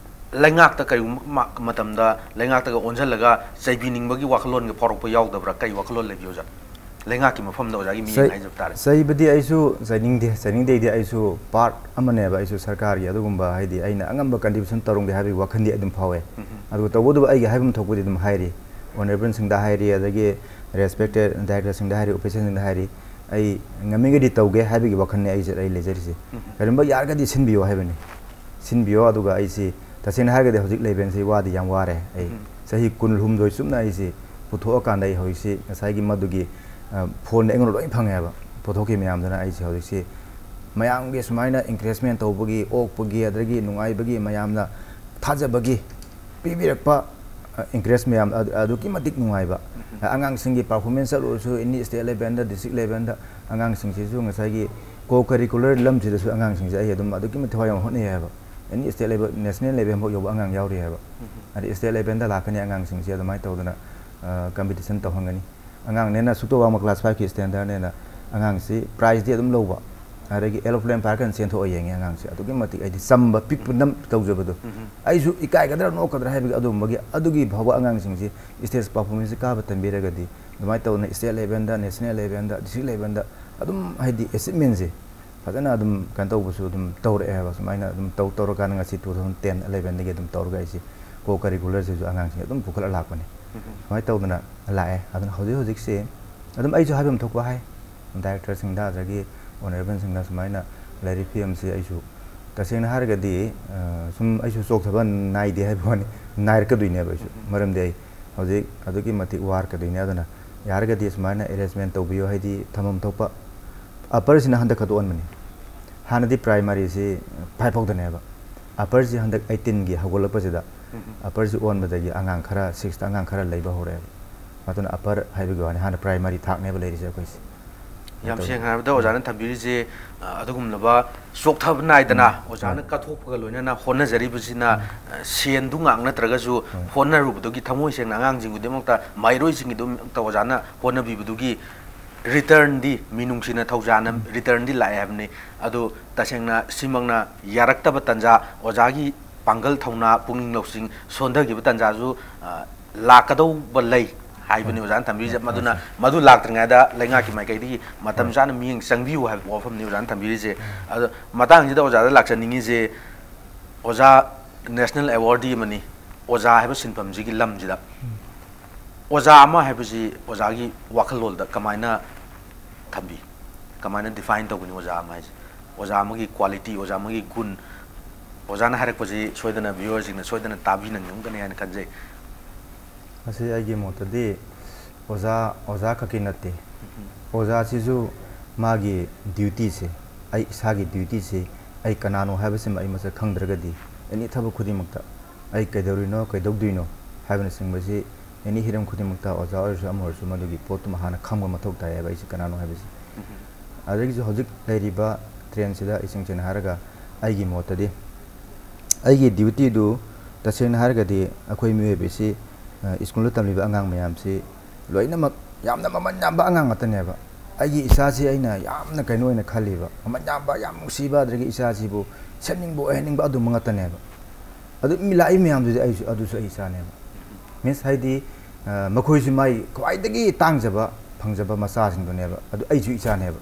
ꯂꯩꯉꯥꯛꯇ ꯀꯔꯤꯒꯨꯝꯕ ꯃ-, ꯃꯇꯝꯗ ꯂꯩꯉꯥꯛꯇꯒ ꯑꯣꯟꯁꯤꯜꯂꯒ ꯆꯩꯕꯤꯅꯤꯡꯕꯒꯤ ꯋꯥꯈꯜꯂꯣꯟꯒ ꯐꯥꯎꯔꯛꯄ ꯌꯥꯎꯗꯕ꯭ꯔꯥ? ꯀꯔꯤ ꯋꯥꯈꯜꯂꯣꯟ ꯂꯩꯕꯤ, ꯑꯣꯖꯥ? ꯂꯩꯉꯥꯛꯀꯤ ꯃꯐꯝꯗ ꯑꯣꯖꯥꯒꯤ ꯃꯤꯠꯌꯦꯡ ꯆꯩ-, ꯍꯥꯏꯖꯕ ꯇꯥꯔꯦ꯫ ꯆꯩꯕꯗꯤ ꯑꯩꯁꯨ ꯆꯩꯅꯤꯡꯗꯦ꯫ ꯆꯩꯅꯤꯡꯗꯦꯗꯤ ꯑꯩꯁꯨ ꯄꯥꯔꯠ ꯑꯃꯅꯦꯕ꯫ ꯑꯩꯁꯨ ꯁꯔꯀꯥꯔꯒꯤ ꯑꯗꯨꯒꯨꯝꯕ, ꯍꯥꯏꯗꯤ, ꯑꯩꯅ ꯑꯉꯝꯕ ꯀꯟꯇ꯭ꯔꯤꯕ꯭ꯌꯨꯁꯟ ꯇꯧꯔꯝꯒꯦ ꯍꯥꯏꯕꯒꯤ ꯋꯥꯈꯜꯗꯤ ꯑꯗꯨꯝ ꯐꯥꯎꯋꯦ꯫ ꯎꯝ꯫ ꯑꯗꯨꯒ ꯇꯧꯕꯇꯕꯨ ꯑꯩꯒꯤ ꯍꯥꯏꯐꯝ ꯊꯣꯛꯄꯗꯤ ꯑꯗꯨꯝ ꯍꯥꯏꯔꯤ꯫ ꯑꯣꯅꯔꯦꯕꯜꯁꯤꯡꯗ ꯍꯥꯏꯔꯤ, ꯑꯗꯒꯤ ꯔꯦꯁꯄꯦꯛꯇꯦꯠ ꯗꯥꯏꯔꯦꯛꯇꯔꯁꯤꯡꯗ ꯍꯥꯏꯔꯤ, ꯑꯣꯐꯤꯁꯤꯌꯦꯜꯁꯤꯡꯗ ꯍꯥꯏꯔꯤ, ꯑꯩ ꯉꯝꯃꯤꯒꯩꯗꯤ ꯇꯧꯒꯦ ꯍꯥꯏꯕꯒꯤ ꯋꯥꯈꯜꯅꯤ ꯑꯩꯁꯦ, ꯑꯩ ꯂꯩꯖꯔꯤꯁꯦ꯫ ꯎꯝ꯫ ꯀꯔꯤꯒꯨꯝꯕ ꯌꯥꯔꯒꯗꯤ ꯁꯤꯟꯕꯤꯌꯣ ꯍꯥꯏꯕꯅꯤ꯫ ꯁꯤꯟꯕꯤꯌꯣ꯫ ꯑꯗꯨꯒ ꯑꯩꯁꯤ ꯇꯁꯦꯡꯅ ꯍꯥꯏꯔꯒꯗꯤ ꯍꯧꯖꯤꯛ ꯂꯩꯕꯁꯤ ꯋꯥꯗꯤ ꯌꯥꯝ ꯋꯥꯔꯦ꯫ ꯑꯩ ꯎꯝ꯫ ꯆꯍꯤ ꯀꯨꯟꯍꯨꯝꯗꯣꯏ ꯆꯨꯞꯅ ꯑꯩꯁꯤ ꯄꯨꯊꯣꯛꯑꯀꯥꯟꯗ ꯑꯩ ꯍꯧꯖꯤꯛꯁꯤ ꯉꯁꯥꯏꯒꯤ ꯃꯗꯨꯒꯤ, ꯑ, ꯐꯣꯟꯗ ꯑꯩꯉꯣꯟꯗ ꯂꯣꯏ ꯐꯪꯉꯦꯕ꯫ ꯄꯨꯊꯣꯛꯈꯤ ꯃꯌꯥꯝꯗꯨꯅ ꯑꯩꯁꯦ ꯍꯧꯖꯤꯛꯁꯤ ꯃꯌꯥꯝꯒꯤ ꯁꯨꯃꯥꯏꯅ ꯏꯟꯀꯔꯦꯖꯃꯦꯟ ꯇꯧꯕꯒꯤ, ꯑꯣꯛꯄꯒꯤ, ꯑꯗꯒꯤ ꯅꯨꯡꯉꯥꯏꯕꯒꯤ, ꯃꯌꯥꯝꯅ ꯊꯥꯖꯕꯒꯤ ꯄꯤꯕꯤꯔꯛꯄ, ꯑ, ꯏꯟꯀꯔꯦꯖ ꯃꯌꯥꯝ ꯑꯗꯨ, ꯑꯗꯨꯛꯀꯤ ꯃꯇꯤꯛ ꯅꯨꯡꯉꯥꯏꯕ꯫ ꯎꯝ꯫ ꯑꯉꯥꯡꯁꯤꯡꯒꯤ ꯄꯔꯐꯣꯔꯃꯦꯟꯁ ꯆꯠꯂꯨꯔꯁꯨ, ꯑꯦꯅꯤ ꯁ꯭ꯇꯦꯠ ꯂꯦꯚꯦꯜꯗ, ꯗꯤꯁꯇ꯭ꯔꯤꯛ ꯂꯦꯚꯦꯜꯗ, ꯑꯉꯥꯡꯁꯤꯡꯁꯤꯁꯨ ꯉꯁꯥꯏꯒꯤ ꯀꯣ ꯀꯔꯤꯀꯨꯂꯔ ꯂꯝꯁꯤꯗꯁꯨ ꯑꯉꯥꯡꯁꯤꯡꯁꯦ ꯑꯩ ꯑꯗꯨꯝ ꯑꯗꯨꯛꯀꯤ ꯃꯇꯤꯛ ꯊꯋꯥꯏ ꯌꯥꯎꯅ ꯍꯣꯠꯅꯩ ꯍꯥꯏꯕ꯫ ꯑꯦꯅꯤ ꯁ꯭ꯇꯦꯠ ꯂꯦꯚꯦꯜ, ꯅꯦꯁꯅꯦꯜ ꯂꯦꯚꯦꯜ ꯐꯥꯎ ꯌꯧꯕ ꯑꯉꯥꯡ ꯌꯥꯎꯔꯤ ꯍꯥꯏꯕ꯫ ꯎꯝ꯫ ꯑꯗꯩ ꯁ꯭ꯇꯦꯠ ꯂꯦꯚꯦꯜꯗ ꯂꯥꯛꯀꯅꯤ ꯑꯉꯥꯡꯁꯤꯡꯁꯦ, ꯑꯗꯨꯃꯥꯏꯅ ꯇꯧꯗꯅ, ꯑ, ꯀꯝꯄꯤꯇꯤꯁꯟ ꯇꯧꯍꯟꯒꯅꯤ꯫ ꯑꯉꯥꯡꯅꯦꯅ ꯑꯁꯨꯛꯇ ꯋꯥꯡꯕ ꯀ꯭ꯂꯥꯁ ꯐꯥꯏꯚꯀꯤ ꯁ꯭ꯇꯦꯟꯗꯔꯅꯦꯅ ꯑꯉꯥꯡꯁꯤ ꯄ꯭ꯔꯥꯏꯖꯇꯤ ꯑꯗꯨꯝ ꯂꯧꯕ꯫ ꯑꯗꯒꯤ ꯑꯦꯔꯣꯄ꯭ꯂꯦꯟ ꯄꯥꯏꯔꯀꯥꯟꯗ ꯆꯦꯟꯊꯣꯛꯑ ꯌꯦꯡꯉꯤ ꯑꯉꯥꯡꯁꯦ꯫ ꯑꯗꯨꯛꯀꯤ ꯃꯇꯤꯛ ꯑꯩꯗꯤ ꯆꯝꯕ, ꯄꯤꯛꯄ ꯅꯝ ꯇꯧꯖꯕꯗꯣ꯫ ꯎꯝ꯫ ꯑꯩꯁꯨ ꯏꯀꯥꯏꯒꯗ꯭ꯔꯥ, ꯅꯣꯛꯀꯗ꯭ꯔꯥ ꯍꯥꯏꯕꯒꯤ ꯑꯗꯨꯒꯨꯝꯕꯒꯤ, ꯑꯗꯨꯒꯤ ꯐꯥꯎꯕ ꯑꯉꯥꯡꯁꯤꯡꯁꯤ ꯁ꯭ꯇꯦꯖ ꯄꯔꯐꯣꯔꯃꯦꯟꯁꯁꯦ ꯀꯥꯕ ꯇꯝꯕꯤꯔꯒꯗꯤ, ꯑꯗꯨꯃꯥꯏꯅ ꯇꯧꯗꯅ ꯁ꯭ꯇꯦꯠ ꯂꯦꯚꯦꯜꯗ, ꯅꯦꯁꯅꯦꯜ ꯂꯦꯚꯦꯜꯗ, ꯗꯤꯁꯇ꯭ꯔꯤꯛ ꯂꯦꯚꯦꯜꯗ ꯑꯗꯨꯝ, ꯍꯥꯏꯗꯤ, ꯑꯦꯆꯤꯞꯃꯦꯟꯁꯦ ꯐꯖꯅ ꯑꯗꯨꯝ ꯀꯩꯅꯣ ꯇꯧꯕꯁꯨ ꯑꯗꯨꯝ ꯇꯧꯔꯛꯑꯦ ꯍꯥꯏꯕ꯫ ꯁꯨꯃꯥꯏꯅ ꯑꯗꯨꯝ ꯇꯧ ꯇꯧꯔꯀꯥꯟꯗ ꯉꯁꯤ two thousand ten elevenꯗꯒꯤ ꯑꯗꯨꯝ ꯇꯧꯔꯒ ꯑꯩꯁꯦ ꯀꯣ ꯀꯔꯤꯀꯨꯂꯔꯁꯤꯁꯨ ꯑꯉꯥꯡꯁꯤꯡ ꯑꯗꯨꯝ ꯄꯨꯈꯠꯂ ꯂꯥꯛꯄꯅꯦ꯫ ꯎꯝ꯫ ꯁꯨꯃꯥꯏꯅ ꯇꯧꯗꯅ ꯂꯥꯛꯑꯦ꯫ ꯑꯗꯨꯅ ꯍꯧꯖꯤꯛ ꯍꯧꯖꯤꯛꯁꯦ ꯑꯗꯨꯝ ꯑꯩꯁꯨ ꯍꯥꯏꯐꯝ ꯊꯣꯛꯄ ꯍꯥꯏ, ꯗꯥꯏꯔꯦꯛꯇꯔꯁꯤꯡꯗ ꯑꯗꯒꯤ ꯑꯣꯅꯔꯦꯕꯜꯁꯤꯡꯗ ꯁꯨꯃꯥꯏꯅ ꯂꯩꯔꯤꯕ ꯐꯤꯕꯝꯁꯤ ꯑꯩꯁꯨ ꯇꯁꯦꯡꯅ ꯍꯥꯏꯔꯒꯗꯤ, ꯑ, ꯁꯨꯝ ꯑꯩꯁꯨ ꯆꯣꯛꯊꯕ ꯅꯥꯏꯗꯦ ꯍꯥꯏꯕ ꯋꯥꯅꯤ, ꯅꯥꯏꯔꯛꯀꯗꯣꯏꯅꯦꯕ ꯑꯩꯁꯨ꯫ ꯎꯝ꯫ ꯃꯔꯝꯗꯤ ꯑꯩ ꯍꯧꯖꯤꯛ ꯑꯗꯨꯛꯀꯤ ꯃꯇꯤꯛ ꯋꯥꯔꯛꯀꯗꯣꯏꯅꯦ꯫ ꯑꯗꯨꯅ ꯌꯥꯔꯒꯗꯤ ꯁꯨꯃꯥꯏꯅ ꯑꯦꯔꯦꯟꯖꯃꯦꯟ ꯇꯧꯕꯤꯌꯨ, ꯍꯥꯏꯗꯤ ꯊꯝꯐꯝ ꯊꯣꯛꯄ꯫ ꯑꯞꯄꯔꯁꯤꯅ ꯍꯟꯗꯛ ꯈꯛꯇ ꯑꯣꯟꯕꯅꯤ꯫ ꯍꯥꯟꯅꯗꯤ ꯄ꯭ꯔꯥꯏꯃꯥꯔꯤꯁꯤ ꯐꯥꯏꯚ ꯐꯥꯎꯗꯅꯦꯕ꯫ ꯑꯞꯄꯔꯁꯤ ꯍꯟꯗꯛ eighteenꯒꯤ ꯍꯧꯒꯠꯂꯛꯄꯁꯤꯗ ꯎꯝ꯫ ꯑꯞꯄꯔꯁꯤ ꯑꯣꯟꯕꯗꯒꯤ ꯑꯉꯥꯡ ꯈꯔ, sixth ꯑꯉꯥꯡ ꯈꯔ ꯂꯩꯕ ꯍꯧꯔꯛꯑꯦꯕ꯫ ꯑꯗꯨꯅ ꯑꯞꯄꯔ ꯍꯥꯏꯕꯒꯤ ꯋꯥꯅꯤ, ꯍꯥꯟꯅ ꯄ꯭ꯔꯥꯏꯃꯥꯔꯤ ꯊꯥꯛꯅꯦꯕ ꯂꯩꯔꯤꯁꯦ ꯑꯩꯈꯣꯏꯁꯦ꯫ ꯌꯥꯝ ꯁꯦꯡꯅ ꯍꯥꯏꯔꯕꯗ ꯑꯣꯖꯥꯅ ꯊꯝꯕꯤꯔꯤꯁꯦ, ꯑ, ꯑꯗꯨꯒꯨꯝꯂꯕ ꯆꯣꯛꯊꯕ ꯅꯥꯏꯗꯅ ꯑꯣꯖꯥꯅ ꯀꯠꯊꯣꯛꯄꯒ ꯂꯣꯏꯅꯅ ꯍꯣꯠꯅꯖꯔꯤꯕꯁꯤꯅ, ꯑ, ꯁꯦꯟꯗꯨ ꯉꯥꯛ ꯅꯠꯇ꯭ꯔꯒꯁꯨ ꯍꯣꯠꯅꯔꯨꯕꯗꯨꯒꯤ ꯊꯃꯣꯏ ꯁꯦꯡꯅ ꯑꯉꯥꯡꯁꯤꯡꯒꯤꯗꯃꯛꯇ, ꯃꯍꯩꯔꯣꯏꯁꯤꯡꯒꯤꯗꯃꯛꯇ ꯑꯣꯖꯥꯅ ꯍꯣꯠꯅꯕꯤꯕꯗꯨꯒꯤ returnꯗꯤ, ꯃꯤꯅꯨꯡꯁꯤꯅ ꯊꯧꯖꯥꯅ returnꯗꯤ ꯂꯥꯛꯑꯦ ꯍꯥꯏꯕꯅꯤ꯫ ꯑꯗꯨ ꯇꯁꯦꯡꯅ ꯁꯤꯃꯛꯅ ꯌꯥꯔꯛꯇꯕ ꯇꯥꯟꯖꯥ, ꯑꯣꯖꯥꯒꯤ ꯄꯥꯡꯒꯜ ꯊꯧꯅꯥ, ꯄꯨꯛꯅꯤꯡ ꯂꯧꯁꯤꯡ ꯁꯣꯟꯊꯈꯤꯕ ꯇꯥꯟꯖꯥꯁꯨ, ꯑ, ꯂꯥꯛꯀꯗꯧꯕ ꯂꯩ ꯍꯥꯏꯕꯅꯤ ꯑꯣꯖꯥꯅ ꯊꯝꯕꯤꯔꯤꯁꯦ꯫ ꯃꯗꯨꯅ, ꯃꯗꯨ ꯂꯥꯛꯇ꯭ꯔꯤꯉꯩꯗ ꯂꯩꯉꯥꯛꯀꯤ ꯃꯥꯏꯀꯩꯗꯒꯤ ꯃꯇꯝ ꯆꯥꯅ ꯃꯤꯠꯌꯦꯡ ꯆꯪꯕꯤꯌꯨ ꯍꯥꯏꯕ ꯋꯥꯐꯝꯅꯤ ꯑꯣꯖꯥꯅ ꯊꯝꯕꯤꯔꯤꯁꯦ꯫ ꯑꯗꯣ ꯃꯇꯥꯡꯁꯤꯗ ꯑꯣꯖꯥꯗ ꯂꯥꯛꯆꯅꯤꯡꯉꯤꯁꯦ, ꯑꯣꯖꯥ national awardee ꯑꯃꯅꯤ꯫ ꯑꯣꯖꯥ ꯍꯥꯏꯕ ꯁꯤꯟꯐꯝꯁꯤꯒꯤ ꯂꯝꯁꯤꯗ ꯑꯣꯖꯥ ꯑꯃ ꯍꯥꯏꯕꯁꯤ ꯑꯣꯖꯥꯒꯤ ꯋꯥꯈꯜꯂꯣꯟꯗ ꯀꯃꯥꯏꯅ ꯊꯝꯕꯤ? ꯀꯃꯥꯏꯅ define ꯇꯧꯒꯅꯤ ꯑꯣꯖꯥ ꯑꯃ ꯍꯥꯏꯁꯦ? ꯑꯣꯖꯥ ꯑꯃꯒꯤ quality, ꯑꯣꯖꯥ ꯑꯃꯒꯤ ꯒꯨꯟ, ꯑꯣꯖꯥꯅ ꯍꯥꯏꯔꯛꯄꯁꯤ ꯁꯣꯏꯗꯅ viewerꯁꯤꯡꯅ ꯁꯣꯏꯗꯅ ꯇꯥꯕꯤꯅꯤꯡꯉꯝꯒꯅꯤ ꯍꯥꯏꯅ ꯈꯟꯖꯩ꯫ ꯃꯁꯤ ꯑꯩꯒꯤ ꯃꯣꯠꯇꯗꯤ ꯑꯣꯖꯥ, ꯑꯣꯖꯥ ꯈꯛꯀꯤ ꯅꯠꯇꯦ꯫ ꯑꯣꯖꯥꯁꯤꯁꯨ ꯃꯥꯒꯤ dutyꯁꯦ, ꯑꯩ ꯏꯁꯥꯒꯤ dutyꯁꯦ, ꯑꯩ ꯀꯅꯥꯅꯣ ꯍꯥꯏꯕꯁꯤꯃ ꯑꯩ ꯃꯁꯛ ꯈꯪꯗ꯭ꯔꯒꯗꯤ any ꯊꯕꯛ ꯈꯨꯗꯤꯡꯃꯛꯇ ꯑꯩ ꯀꯩꯗꯧꯔꯤꯅꯣ, ꯀꯩꯗꯧꯗꯣꯏꯅꯣ ꯍꯥꯏꯕꯅꯆꯤꯡꯕꯁꯤ any ꯍꯤꯔꯝ ꯈꯨꯗꯤꯡꯃꯛꯇ ꯑꯣꯖꯥ ꯑꯣꯏꯔꯁꯨ ꯑꯃ ꯑꯣꯏꯔꯁꯨ ꯃꯗꯨꯒꯤ ꯄꯣꯠꯇꯨꯃ ꯍꯥꯟꯅ ꯈꯪꯕ ꯃꯊꯧ ꯇꯥꯏꯌꯦꯕ, ꯑꯩꯁꯦ ꯀꯅꯥꯅꯣ ꯍꯥꯏꯕꯁꯤ꯫ ꯑꯗꯒꯤꯁꯨ ꯍꯧꯖꯤꯛ ꯂꯩꯔꯤꯕ trendꯁꯤꯗ ꯏꯁꯦꯡ ꯁꯦꯡꯅ ꯍꯥꯏꯔꯒ ꯑꯩꯒꯤ ꯃꯣꯠꯇꯗꯤ ꯑꯩꯒꯤ dutyꯗꯨ ꯇꯁꯦꯡꯅ ꯍꯥꯏꯔꯒꯗꯤ ꯑꯩꯈꯣꯏ ꯃꯤꯑꯣꯏꯕꯁꯤ, ꯑ, ꯁ꯭ꯀꯨꯜꯗ ꯇꯝꯂꯤꯕ ꯑꯉꯥꯡ ꯃꯌꯥꯝꯁꯤ ꯂꯣꯏꯅꯃꯛ ꯌꯥꯝꯅ ꯃꯃꯜ ꯌꯥꯝꯕ ꯑꯉꯥꯡ ꯉꯥꯛꯇꯅꯦꯕ꯫ ꯑꯩꯒꯤ ꯏꯆꯥꯁꯤ ꯑꯩꯅ ꯌꯥꯝꯅ ꯀꯩꯅꯣ ꯑꯣꯏꯅ ꯈꯜꯂꯤꯕ, ꯃꯃꯜ ꯌꯥꯝꯕ, ꯌꯥꯝ ꯅꯨꯡꯁꯤꯕ, ꯑꯗꯒꯤ ꯏꯆꯥꯁꯤꯕꯨ ꯁꯦꯝꯅꯤꯡꯕ, ꯑꯣꯏꯍꯟꯅꯤꯡꯕ ꯑꯗꯨꯝꯕ ꯉꯥꯛꯇꯅꯦꯕ꯫ ꯑꯗꯨ ꯃꯤ ꯂꯥꯛꯏ ꯃꯌꯥꯝꯗꯨꯗꯤ ꯑꯩꯁꯨ, ꯑꯗꯨꯁꯨ ꯑꯩ ꯏꯆꯥꯅꯦꯕ꯫ Means ꯍꯥꯏꯗꯤ, ꯑ, ꯃꯈꯣꯏꯁꯨ ꯃꯥꯏ ꯈ꯭ꯋꯥꯏꯗꯒꯤ ꯇꯥꯡꯖꯕ ꯐꯪꯖꯕ ꯃꯆꯥꯁꯤꯡꯗꯨꯅꯦꯕ꯫ ꯑꯗꯨ ꯑꯩꯁꯨ ꯏꯆꯥꯅꯦꯕ꯫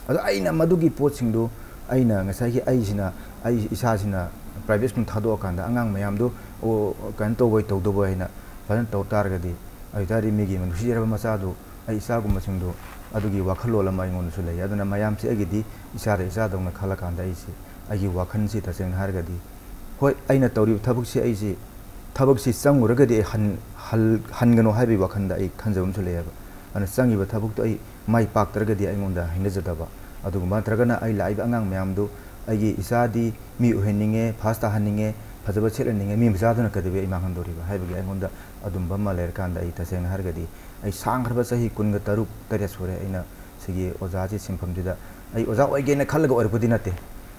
ꯑꯗꯣ ꯑꯩꯅ ꯃꯗꯨꯒꯤ ꯄꯣꯠꯁꯤꯡꯗꯨ ꯑꯩꯅ ꯉꯁꯥꯏꯒꯤ ꯑꯩꯁꯤꯅ, ꯑꯩ ꯏꯁꯥꯁꯤꯅ private ꯁ꯭ꯀꯨꯜ ꯊꯥꯗꯣꯛꯑꯀꯥꯟꯗ ꯑꯉꯥꯡ ꯃꯌꯥꯝꯗꯨ, ꯑꯣ, ꯀꯩꯅꯣ ꯇꯧꯕꯣꯏ ꯇꯧꯗꯕꯣꯏ ꯍꯥꯏꯅ ꯐꯖꯅ ꯇꯧ ꯇꯥꯔꯒꯗꯤ, ꯑꯗꯨ ꯑꯣꯏꯇꯥꯔꯗꯤ ꯃꯤꯒꯤ ꯅꯨꯡꯁꯤꯖꯔꯕ ꯃꯆꯥꯗꯨ, ꯑꯩ ꯏꯆꯥꯒꯨꯝꯕꯁꯤꯡꯗꯨ, ꯑꯗꯨꯒꯤ ꯋꯥꯈꯜꯂꯣꯟ ꯑꯃ ꯑꯩꯉꯣꯟꯗꯁꯨ ꯂꯩ꯫ ꯑꯗꯨꯅ ꯃꯌꯥꯝꯁꯦ ꯑꯩꯒꯤꯗꯤ ꯏꯆꯥꯗ ꯏꯆꯥꯗꯧꯅ ꯈꯜꯂꯀꯥꯟꯗ ꯑꯩꯁꯤ, ꯑꯩꯒꯤ ꯋꯥꯈꯜꯁꯤ ꯇꯁꯦꯡꯅ ꯍꯥꯏꯔꯒꯗꯤ, ꯍꯣꯏ, ꯑꯩꯅ ꯇꯧꯔꯤꯕ ꯊꯕꯛꯁꯤ ꯑꯩꯁꯤ, ꯊꯕꯛꯁꯤ ꯆꯪꯉꯨꯔꯒꯗꯤ ꯑꯩ ꯍꯟ-, ꯍꯜ-, ꯍꯟꯒꯅꯣ ꯍꯥꯏꯕꯒꯤ ꯋꯥꯈꯜꯗ ꯑꯩ ꯈꯟꯖꯕ ꯑꯃꯁꯨ ꯂꯩꯌꯦꯕ꯫ ꯑꯗꯨꯅ ꯆꯪꯉꯤꯕ ꯊꯕꯛꯇꯨ ꯑꯩ ꯃꯥꯏ ꯄꯥꯛꯇ꯭ꯔꯒꯗꯤ ꯑꯩꯉꯣꯟꯗ ꯍꯩꯅꯖꯗꯕ, ꯑꯗꯨꯒꯨꯝꯕ ꯅꯠꯇ꯭ꯔꯒꯅ ꯑꯩ ꯂꯥꯛꯏꯕ ꯑꯉꯥꯡ ꯃꯌꯥꯝꯗꯨ ꯑꯩꯒꯤ ꯏꯆꯥꯗꯤ ꯃꯤ ꯑꯣꯏꯍꯟꯅꯤꯡꯉꯦ, first ꯇꯥꯍꯟꯅꯤꯡꯉꯦ, ꯐꯖꯕ ꯁꯦꯠꯍꯟꯅꯤꯡꯉꯦ, ꯃꯤ ꯃꯆꯥꯗꯨꯅ ꯀꯩꯗꯧꯕꯩ ꯑꯩ ꯃꯥꯡꯍꯟꯗꯣꯔꯤꯕ ꯍꯥꯏꯕꯒꯤ ꯑꯩꯉꯣꯟꯗ ꯑꯗꯨꯝꯕ ꯑꯃ ꯂꯩꯔꯀꯥꯟꯗ ꯑꯩ ꯇꯁꯦꯡꯅ ꯍꯥꯏꯔꯒꯗꯤ ꯑꯩ ꯁꯥꯡꯈ꯭ꯔꯕ ꯆꯍꯤ ꯀꯨꯟꯒ ꯇꯔꯨꯛ, ꯇꯔꯦꯠ ꯁꯨꯔꯦ ꯑꯩꯅ ꯑꯩꯒꯤ ꯑꯣꯖꯥꯁꯤ ꯁꯤꯟꯐꯝꯁꯤꯗ ꯑꯩ ꯑꯣꯖꯥ ꯑꯣꯏꯒꯦꯅ ꯈꯜꯂꯒ ꯑꯣꯏꯔꯛꯄꯗꯤ ꯅꯠꯇꯦ꯫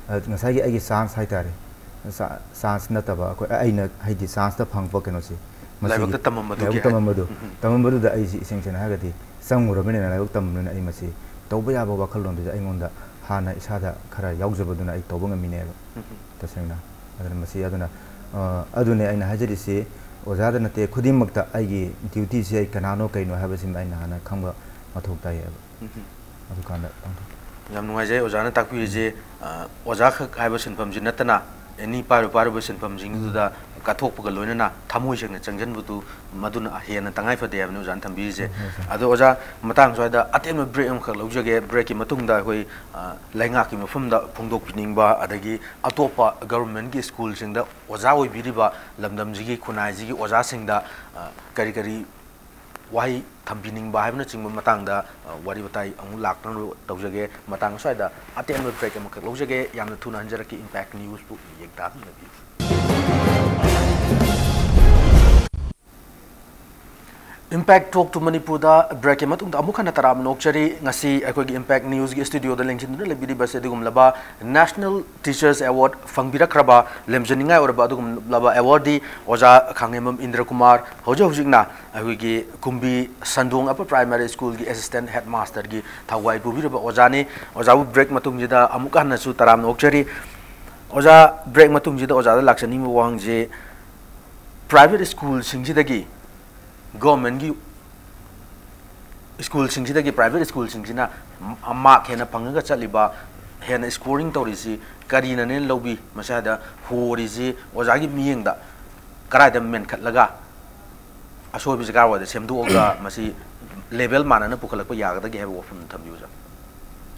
ꯑ, ꯉꯁꯥꯏꯒꯤ ꯑꯩꯒꯤ ꯆꯥꯟꯁ ꯍꯥꯏꯇꯥꯔꯦ꯫ ꯆꯥ-, ꯆꯥꯟꯁ ꯅꯠꯇꯕ ꯑꯩꯈꯣꯏ, ꯑꯩꯅ ꯍꯥꯏꯗꯤ ꯆꯥꯟꯁꯇ ꯐꯪꯉꯛꯄ ꯀꯩꯅꯣꯁꯤ, ꯃꯁꯤꯒꯤ ꯂꯥꯏꯕꯛꯇ ꯇꯝꯃꯝꯕꯗꯨꯒꯤ ꯂꯥꯏꯕꯛ ꯍꯥꯏ-, ꯇꯝꯃꯝꯕꯗꯨ, ꯎꯝ, ꯎꯝ꯫ ꯇꯝꯃꯝꯕꯗꯨꯗ ꯑꯩꯁꯤ ꯏꯁꯦꯡ ꯁꯦꯡꯅ ꯍꯥꯏꯔꯒꯗꯤ ꯆꯪꯉꯨꯔꯕꯅꯤꯅ, ꯂꯥꯏꯕꯛ ꯇꯝꯃꯕꯅꯤꯅ ꯑꯩ ꯃꯁꯤ ꯇꯧꯕ ꯌꯥꯕ ꯋꯥꯈꯜꯂꯣꯟꯗꯨꯗ ꯑꯩꯉꯣꯟꯗ ꯍꯥꯟꯅ ꯏꯁꯥꯗ ꯈꯔ ꯌꯥꯎꯖꯕꯗꯨꯅ ꯑꯩ ꯇꯧꯕ ꯉꯝꯃꯤꯅꯦꯕ꯫ ꯎꯝ, ꯎꯝ꯫ ꯇꯁꯦꯡꯅ꯫ ꯑꯗꯨꯅ ꯃꯁꯤ, ꯑꯗꯨꯅ, ꯑ, ꯑꯗꯨꯅꯦ ꯑꯩꯅ ꯍꯥꯏꯖꯔꯤꯁꯤ, ꯑꯣꯖꯥꯗ ꯅꯠꯇꯦ, ꯈꯨꯗꯤꯡꯃꯛꯇ ꯑꯩꯒꯤ ꯗ꯭ꯌꯨꯇꯤꯁꯤ ꯑꯩ ꯀꯅꯥꯅꯣ ꯀꯩꯅꯣ ꯍꯥꯏꯕꯁꯤꯃ ꯑꯩꯅ ꯍꯥꯟꯅ ꯈꯪꯕ ꯃꯊꯧ ꯇꯥꯏꯌꯦꯕ꯫ ꯎꯝ, ꯎꯝ꯫ ꯑꯗꯨꯀꯥꯟꯗ ꯄꯥꯡꯊꯣꯛ- ꯌꯥꯝ ꯅꯨꯡꯉꯥꯏꯖꯩ ꯑꯣꯖꯥꯅ ꯇꯥꯛꯄꯤꯔꯤꯁꯦ꯫ ꯑ, ꯑꯣꯖꯥ ꯈꯛ ꯍꯥꯏꯕ ꯁꯤꯟꯐꯝꯁꯤ ꯅꯠꯇꯅ, ꯑꯦꯅꯤ ꯄꯥꯏꯔꯨ ꯄꯥꯏꯔꯨꯕ ꯁꯤꯟꯐꯝꯁꯤꯡꯗꯨꯗ ꯀꯠꯊꯣꯛꯄꯒ ꯂꯣꯏꯅꯅ ꯊꯃꯣꯏ ꯁꯦꯡꯅ ꯆꯪꯁꯤꯟꯕꯗꯨ, ꯃꯗꯨꯅ ꯍꯦꯟꯅ ꯇꯉꯥꯏ ꯐꯗꯦ ꯍꯥꯏꯕꯅꯤ ꯑꯣꯖꯥꯅ ꯊꯝꯕꯤꯔꯤꯁꯦ꯫ ꯎꯝ, ꯍꯣꯏ, ꯁꯥꯔ꯫ ꯑꯗꯣ ꯑꯣꯖꯥ, ꯃꯇꯥꯡ ꯁ꯭ꯋꯥꯏꯗ ꯑꯇꯦꯟꯕ ꯕ꯭ꯔꯦꯛ ꯑꯃꯈꯛ ꯂꯧꯖꯒꯦ꯫ ꯕ꯭ꯔꯦꯛꯀꯤ ꯃꯇꯨꯡꯗ ꯑꯩꯈꯣꯏ, ꯑ, ꯂꯩꯉꯥꯛꯀꯤ ꯃꯐꯝꯗ ꯐꯣꯡꯗꯣꯛꯄꯤꯅꯤꯡꯕ, ꯑꯗꯒꯤ ꯑꯇꯣꯞꯄ ꯒꯕꯔꯟꯃꯦꯟꯠꯀꯤ ꯁ꯭ꯀꯨꯜꯁꯤꯡꯗ ꯑꯣꯖꯥ ꯑꯣꯏꯕꯤꯔꯤꯕ ꯂꯝꯗꯝꯁꯤꯒꯤ ꯈꯨꯟꯅꯥꯏꯁꯤꯒꯤ ꯑꯣꯖꯥꯁꯤꯡꯗ, ꯑ, ꯀꯔꯤ ꯀꯔꯤ ꯋꯥꯍꯩ ꯊꯝꯕꯤꯅꯤꯡꯕ ꯍꯥꯏꯕꯅꯆꯤꯡꯕ ꯃꯇꯥꯡꯗ, ꯑ, ꯋꯥꯔꯤ ꯋꯥꯇꯥꯏ ꯑꯃꯨꯛ ꯂꯥꯛꯇꯅꯕ ꯇꯧꯖꯒꯦ꯫ ꯃꯇꯥꯡ ꯑꯁ꯭ꯋꯥꯏꯗ ꯑꯇꯦꯟꯕ ꯕ꯭ꯔꯦꯛ ꯑꯃꯈꯛ ꯂꯧꯖꯒꯦ꯫ ꯌꯥꯝꯅ ꯊꯨꯅ ꯍꯟꯖꯔꯛꯀꯦ꯫ ꯏꯝꯄꯦꯛ ꯅ꯭ꯌꯨꯁꯄꯨ ꯃꯤꯠꯌꯦꯡ ꯇꯥꯕꯤꯅꯕꯤꯌꯨ꯫ Impact Talk to ꯃꯅꯤꯄꯨꯔꯗ ꯕ꯭ꯔꯦꯛꯀꯤ ꯃꯇꯨꯡꯗ ꯑꯃꯨꯛ ꯍꯟꯅ ꯇꯔꯥꯝꯅ ꯑꯣꯛꯆꯔꯤ꯫ ꯉꯁꯤ ꯑꯩꯈꯣꯏꯒꯤ ꯏꯝꯄꯦꯛ ꯅ꯭ꯌꯨꯁꯀꯤ ꯁ꯭ꯇꯨꯗꯤꯑꯣꯗ ꯂꯦꯡꯁꯤꯟꯗꯨꯅ ꯂꯩꯕꯤꯔꯤꯕꯁꯦ ꯑꯗꯨꯒꯨꯝꯂꯕ ꯅꯦꯁꯅꯦꯜ ꯇꯤꯆꯔꯁ ꯑꯦꯋꯥꯔꯗ ꯐꯪꯕꯤꯔꯛꯈ꯭ꯔꯕ, ꯂꯦꯝꯖꯅꯤꯡꯉꯥꯏ ꯑꯣꯏꯔꯕ ꯑꯗꯨꯒꯨꯝꯂꯕ ꯑꯦꯋꯥꯔꯗꯤ ꯑꯣꯖꯥ ꯈꯥꯡꯉꯦꯝꯕꯝ ꯏꯟꯗ꯭ꯔ ꯀꯨꯃꯥꯔ, ꯍꯧꯖꯤꯛ ꯍꯧꯖꯤꯛꯅ ꯑꯩꯈꯣꯏꯒꯤ ꯀꯨꯝꯕꯤ ꯁꯟꯗꯣꯡ ꯑꯞꯄꯔ ꯄ꯭ꯔꯥꯏꯃꯥꯔꯤ ꯁ꯭ꯀꯨꯜꯒꯤ ꯑꯦꯁꯤꯁꯇꯦꯟꯠ ꯍꯦꯗꯃꯥꯁꯇꯔꯒꯤ ꯊꯧꯒꯥꯏ ꯄꯨꯕꯤꯔꯕ ꯑꯣꯖꯥꯅꯤ꯫ ꯑꯣꯖꯥꯕꯨ ꯕ꯭ꯔꯦꯛ ꯃꯇꯨꯡꯁꯤꯗ ꯑꯃꯨꯛ ꯍꯟꯅꯁꯨ ꯇꯔꯥꯝꯅ ꯑꯣꯛꯆꯔꯤ꯫ ꯑꯣꯖꯥ, ꯕ꯭ꯔꯦꯛ ꯃꯇꯨꯡꯁꯤꯗ ꯑꯣꯖꯥꯗ ꯂꯥꯛꯆꯅꯤꯡꯕ ꯋꯥꯍꯪꯁꯤ, ꯄ꯭ꯔꯥꯏꯚꯦꯠ ꯁ꯭ꯀꯨꯜꯁꯤꯡꯁꯤꯗꯒꯤ ꯒꯣꯔꯃꯦꯟꯒꯤ ꯁ꯭ꯀꯨꯜꯁꯤꯡꯁꯤꯗꯒꯤ ꯄ꯭ꯔꯥꯏꯚꯦꯠ ꯁ꯭ꯀꯨꯜꯁꯤꯡꯁꯤꯅ ꯃꯥꯔꯛ ꯍꯦꯟꯅ ꯐꯪꯉꯒ ꯆꯠꯂꯤꯕ, ꯍꯦꯟꯅ ꯁ꯭ꯀꯣꯔꯤꯡ ꯇꯧꯔꯤꯁꯤ ꯀꯔꯤꯅꯅꯦꯅ ꯂꯧꯕꯤ? ꯃꯁꯤꯗ ꯍꯣꯔꯤꯁꯤ ꯑꯣꯖꯥꯒꯤ ꯃꯤꯠꯌꯦꯡꯗ ꯀꯗꯥꯏꯗ ꯃꯦꯟꯈꯠꯂꯒ ꯑꯁꯣꯏꯕꯁꯤ ꯀꯗꯥꯏꯋꯥꯏꯗ ꯁꯦꯝꯗꯣꯛꯑꯒ ꯃꯁꯤ ꯂꯦꯕꯦꯜ ꯃꯥꯟꯅꯅ ꯄꯨꯈꯠꯂꯛꯄ ꯌꯥꯒꯗꯒꯦ ꯍꯥꯏꯕ ꯋꯥꯐꯝꯗꯨ ꯊꯝꯕꯤꯌꯨ, ꯑꯣꯖꯥ꯫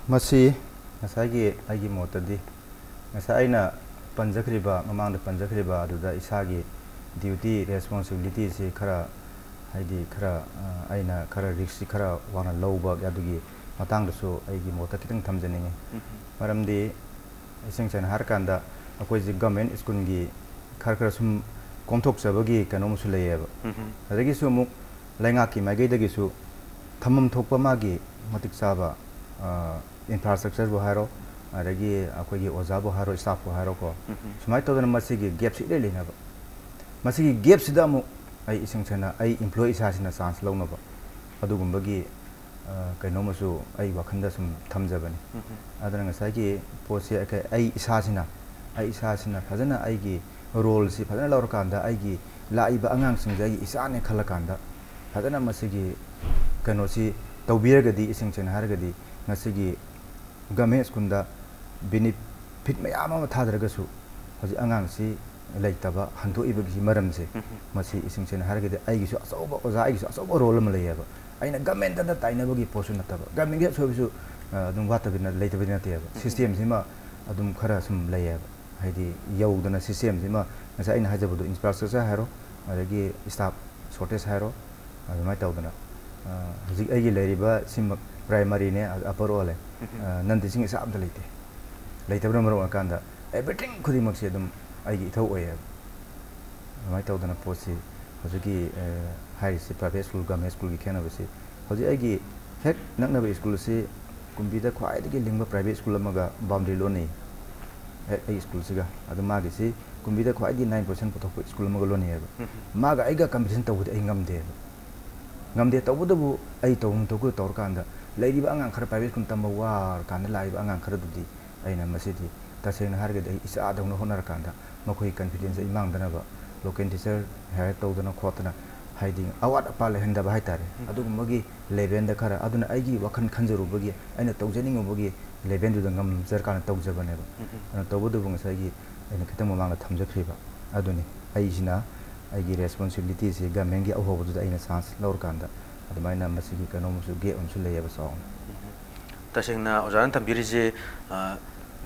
ꯃꯁꯤ ꯉꯁꯥꯏꯒꯤ ꯑꯩꯒꯤ ꯃꯣꯠꯇꯗꯤ ꯉꯁꯥꯏ ꯑꯩꯅ ꯄꯟꯖꯈ꯭ꯔꯤꯕ, ꯃꯃꯥꯡꯗ ꯄꯟꯖꯈ꯭ꯔꯤꯕ ꯑꯗꯨꯗ ꯏꯁꯥꯒꯤ ꯗ꯭ꯌꯨꯇꯤ, ꯔꯦꯁꯄꯣꯟꯁꯤꯕꯤꯂꯤꯇꯤꯁꯤ ꯈꯔ, ꯍꯥꯏꯗꯤ ꯈꯔ, ꯑ, ꯑꯩꯅ ꯈꯔ ꯔꯤꯛꯁꯁꯤ ꯈꯔ ꯋꯥꯡꯅ ꯂꯧꯕ, ꯑꯗꯨꯒꯤ ꯃꯇꯥꯡꯗꯁꯨ ꯑꯩꯒꯤ ꯃꯣꯠꯇ ꯈꯤꯇꯪ ꯊꯝꯖꯅꯤꯡꯉꯤ꯫ ꯎꯝ꯫ ꯃꯔꯝꯗꯤ ꯏꯁꯦꯡ ꯁꯦꯡꯅ ꯍꯥꯏꯔꯀꯥꯟꯗ ꯑꯩꯈꯣꯏꯁꯦ ꯒꯚꯔꯟꯃꯦꯟꯠ ꯁ꯭ꯀꯨꯜꯒꯤ ꯈꯔ ꯈꯔ ꯁꯨꯝ ꯀꯣꯝꯊꯣꯛꯆꯕꯒꯤ ꯀꯩꯅꯣꯝꯁꯨ ꯂꯩꯌꯦꯕ꯫ ꯎꯝ꯫ ꯑꯗꯒꯤꯁꯨ ꯑꯃꯨꯛ ꯂꯩꯉꯥꯛꯀꯤ ꯃꯥꯏꯀꯩꯗꯒꯤꯁꯨ ꯊꯝꯐꯝ ꯊꯣꯛꯄ ꯃꯥꯒꯤ ꯃꯇꯤꯛ ꯆꯥꯕ ꯏꯟꯐ꯭ꯔꯥꯁ꯭ꯇ꯭ꯔꯛꯆꯔꯕꯨ ꯍꯥꯏꯔꯣ, ꯑꯗꯒꯤ ꯑꯩꯈꯣꯏꯒꯤ ꯑꯣꯖꯥꯕꯨ ꯍꯥꯏꯔꯣ, ꯁ꯭ꯇꯥꯐꯄꯨ ꯍꯥꯏꯔꯣꯀꯣ, ꯁꯨꯃꯥꯏꯅ ꯇꯧꯗꯅ ꯃꯁꯤꯒꯤ ꯒꯦꯞꯁꯤ ꯏꯂꯩ ꯂꯩꯅꯕ꯫ ꯃꯁꯤꯒꯤ ꯒꯦꯞꯁꯤꯗ ꯑꯃꯨꯛ ꯑꯩ ꯏꯁꯤꯡ ꯁꯦꯡꯅ ꯑꯩ ꯏꯝꯄ꯭ꯂꯣꯌꯤ ꯏꯁꯥꯁꯤꯅ ꯆꯥꯟꯁ ꯂꯧꯅꯕ ꯑꯗꯨꯒꯨꯝꯕꯒꯤ ꯑ, ꯀꯩꯅꯣꯃꯁꯨ ꯑꯩ ꯋꯥꯈꯜꯗ ꯁꯨꯝ ꯊꯝꯖꯕꯅꯤ꯫ ꯑꯗꯨꯅ ꯉꯁꯥꯏꯒꯤ ꯄꯣꯠꯁꯦ ꯑꯩꯈꯣꯏ, ꯑꯩ ꯏꯁꯥꯁꯤꯅ, ꯑꯩ ꯏꯁꯥꯁꯤꯅ ꯐꯖꯅ ꯑꯩꯒꯤ ꯔꯣꯜꯁꯤ ꯐꯖꯅ ꯂꯧꯔꯀꯥꯟꯗ ꯑꯩꯒꯤ ꯂꯥꯛꯏꯕ ꯑꯉꯥꯡꯁꯤꯡꯁꯦ ꯑꯩꯒꯤ ꯏꯆꯥꯅꯦ ꯈꯜꯂꯀꯥꯟꯗ ꯐꯖꯅ ꯃꯁꯤꯒꯤ ꯀꯩꯅꯣꯁꯤ ꯇꯧꯕꯤꯔꯒꯗꯤ, ꯏꯁꯤꯡ ꯁꯦꯡꯅ ꯍꯥꯏꯔꯒꯗꯤ ꯉꯁꯤꯒꯤ ꯒꯚꯔꯟꯃꯦꯟꯠ ꯁ꯭ꯀꯨꯜꯗ ꯕꯦꯅꯤꯐꯤꯠ ꯃꯌꯥꯝ ꯑꯃ ꯊꯥꯗꯔꯒꯁꯨ ꯍꯧꯖꯤꯛ ꯑꯉꯥꯡꯁꯤ ꯂꯩꯇꯕ ꯍꯟꯗꯣꯛꯏꯕꯒꯤ ꯃꯔꯝꯁꯦ, ꯃꯁꯤ ꯏꯁꯤꯡ ꯁꯦꯡꯅ ꯍꯥꯏꯔꯒꯗꯤ ꯑꯩꯒꯤꯁꯨ ꯑꯆꯧꯕ, ꯑꯣꯖꯥ ꯑꯩꯒꯤꯁꯨ ꯑꯆꯧꯕ ꯔꯣꯜ ꯑꯃ ꯂꯩꯌꯦꯕ꯫ ꯑꯩꯅ ꯒꯚꯔꯟꯃꯦꯟꯠꯇ ꯇꯥꯏꯅꯕꯒꯤ ꯄꯣꯠꯁꯨ ꯅꯠꯇꯕ, ꯒꯚꯔꯟꯃꯦꯟꯠꯀꯤ ꯑꯁꯣꯏꯕꯁꯨ, ꯑ, ꯑꯗꯨꯝ ꯋꯥꯠꯇꯕꯗꯤ ꯅ-, ꯂꯩꯇꯕꯗꯤ ꯅꯠꯇꯦꯕ꯫ ꯁꯤꯁꯇꯦꯝꯁꯤꯃ ꯑꯗꯨꯝ ꯈꯔ ꯁꯨꯝ ꯂꯩꯌꯦꯕ, ꯍꯥꯏꯗꯤ ꯌꯧꯗꯅ ꯁꯤꯁꯇꯦꯝꯁꯤꯃ ꯉꯁꯥꯏ ꯑꯩꯅ ꯍꯥꯏꯖꯕꯗꯣ, ꯏꯟꯐ꯭ꯔꯥꯁ꯭ꯇ꯭ꯔꯛꯆꯔ ꯍꯥꯏꯔꯣ, ꯑꯗꯒꯤ ꯁ꯭ꯇꯥꯐ ꯁꯣꯔꯇꯦꯖ ꯍꯥꯏꯔꯣ, ꯑꯗꯨꯃꯥꯏꯅ ꯇꯧꯗꯅ, ꯑ, ꯍꯧꯖꯤꯛ ꯑꯩꯒꯤ ꯂꯩꯔꯤꯕ ꯁꯤꯃꯛ ꯄ꯭ꯔꯥꯏꯃꯔꯤꯅꯦ, ꯑ-, ꯑꯞꯄꯔ ꯑꯣꯜꯂꯦ꯫ ꯑ, ꯅꯟ ꯇꯤꯆꯤꯡ ꯏꯁꯇꯥꯐ ꯑꯝꯇ ꯂꯩꯇꯦ꯫ ꯂꯩꯇꯕꯅ ꯃꯔꯝ ꯑꯣꯏꯔꯀꯥꯟꯗ everything ꯈꯨꯗꯤꯡꯃꯛꯁꯦ ꯑꯗꯨꯝ ꯑꯩꯒꯤ ꯏꯊꯧ ꯑꯣꯏꯌꯦꯕ꯫ ꯑꯗꯨꯃꯥꯏꯅ ꯇꯧꯗꯅ ꯄꯣꯠꯁꯤ ꯍꯧꯖꯤꯛꯀꯤ, ꯑ, ꯍꯥꯏꯔꯤꯁꯤ ꯄ꯭ꯔꯥꯏꯚꯦꯠ ꯁ꯭ꯀꯨꯜ, ꯒꯚꯔꯟꯃꯦꯟꯠ ꯁ꯭ꯀꯨꯜꯒꯤ ꯈꯦꯠꯅꯕꯁꯤ, ꯍꯧꯖꯤꯛ ꯑꯩꯒꯤ ꯍꯦꯛ ꯅꯛꯅꯕ ꯁ꯭ꯀꯨꯜ ꯑꯁꯤ ꯀꯨꯝꯕꯤꯗ ꯈ꯭ꯋꯥꯏꯗꯒꯤ ꯂꯤꯡꯕ ꯄ꯭ꯔꯥꯏꯚꯦꯠ ꯁ꯭ꯀꯨꯜ ꯑꯃꯒ ꯕꯥꯎꯟꯗꯔꯤ ꯂꯣꯟꯅꯩ꯫ ꯍꯦꯛ ꯑꯩ ꯁ꯭ꯀꯨꯜꯁꯤꯒ꯫ ꯑꯗꯨ ꯃꯥꯒꯤꯁꯤ ꯀꯨꯝꯕꯤꯗ ꯈ꯭ꯋꯥꯏꯗꯒꯤ ꯅꯥꯏꯟ ꯄꯥꯔꯁꯦꯟ ꯄꯨꯊꯣꯛꯄ ꯁ꯭ꯀꯨꯜ ꯑꯃꯒ ꯂꯣꯟꯅꯩꯌꯦꯕ꯫ ꯃꯥꯒ ꯑꯩꯒ ꯀꯝꯄꯤꯇꯤꯁꯟ ꯇꯧꯕꯗꯤ ꯑꯩ ꯉꯝꯗꯦꯕ꯫ ꯉꯝꯗꯦ꯫ ꯇꯧꯕꯇꯕꯨ ꯑꯩ ꯇꯧꯐꯝ ꯊꯣꯛꯄ ꯇꯧꯔꯀꯥꯟꯗ ꯂꯩꯔꯤꯕ ꯑꯉꯥꯡ ꯈꯔ, ꯄ꯭ꯔꯥꯏꯚꯦꯠ ꯁ꯭ꯀꯨꯜ ꯇꯝꯕ ꯋꯥꯔꯀꯥꯟꯗ ꯂꯥꯛꯏꯕ ꯑꯉꯥꯡ ꯈꯔꯗꯨꯗꯤ ꯑꯩꯅ ꯃꯁꯤꯗꯤ ꯇꯁꯦꯡꯅ ꯍꯥꯏꯔꯒꯗꯤ ꯑꯩ ꯏꯆꯥꯗꯧꯅ ꯍꯣꯠꯅꯔꯀꯥꯟꯗ ꯃꯈꯣꯏꯒꯤ ꯀꯟꯐꯤꯗꯦꯟꯁ ꯑꯩ ꯃꯥꯡꯗꯅꯕ ꯂꯣꯀꯦꯜ ꯇꯤꯆꯔ ꯍꯥꯏꯌꯔ ꯇꯧꯗꯅ ꯈꯣꯠꯇꯅ, ꯍꯥꯏꯗꯤ ꯑꯋꯥꯠ ꯑꯄꯥ ꯂꯩꯍꯟꯗꯕ ꯍꯥꯏꯇꯥꯔꯦ, ꯑꯗꯨꯒꯨꯝꯕꯒꯤ ꯂꯦꯚꯦꯜꯗ ꯈꯔ, ꯑꯗꯨꯅ ꯑꯩꯒꯤ ꯋꯥꯈꯜ ꯈꯟꯖꯔꯨꯕꯒꯤ, ꯑꯩꯅ ꯇꯧꯖꯅꯤꯡꯉꯨꯕꯒꯤ ꯂꯦꯚꯦꯜꯗꯨꯗ ꯉꯝꯖꯔꯀꯥꯟꯗ ꯇꯧꯖꯕꯅꯦꯕ꯫ ꯑꯗꯨꯅ ꯇꯧꯕꯇꯕꯨ ꯉꯁꯥꯏꯒꯤ ꯑꯩꯅ ꯈꯤꯇꯪ ꯃꯃꯥꯡꯗ ꯊꯝꯖꯈ꯭ꯔꯤꯕ ꯑꯗꯨꯅꯤ, ꯑꯩꯁꯤꯅ ꯑꯩꯒꯤ ꯔꯦꯁꯄꯣꯟꯁꯤꯕꯤꯂꯤꯇꯤꯁꯤ ꯒꯚꯔꯟꯃꯦꯟꯠꯀꯤ ꯑꯍꯧꯕꯗꯨꯗ ꯑꯩꯅ ꯆꯥꯟꯁ ꯂꯧꯔꯀꯥꯟꯗ ꯑꯗꯨꯃꯥꯏꯅ ꯃꯁꯤꯒꯤ ꯀꯩꯅꯣꯝꯁꯨ ꯒꯦꯞ ꯑꯃꯁꯨ ꯂꯩꯌꯦꯕ ꯆꯥꯎꯅ꯫ ꯇꯁꯦꯡꯅ ꯑꯣꯖꯥꯅ ꯊꯝꯕꯤꯔꯤꯁꯦ, ꯑ,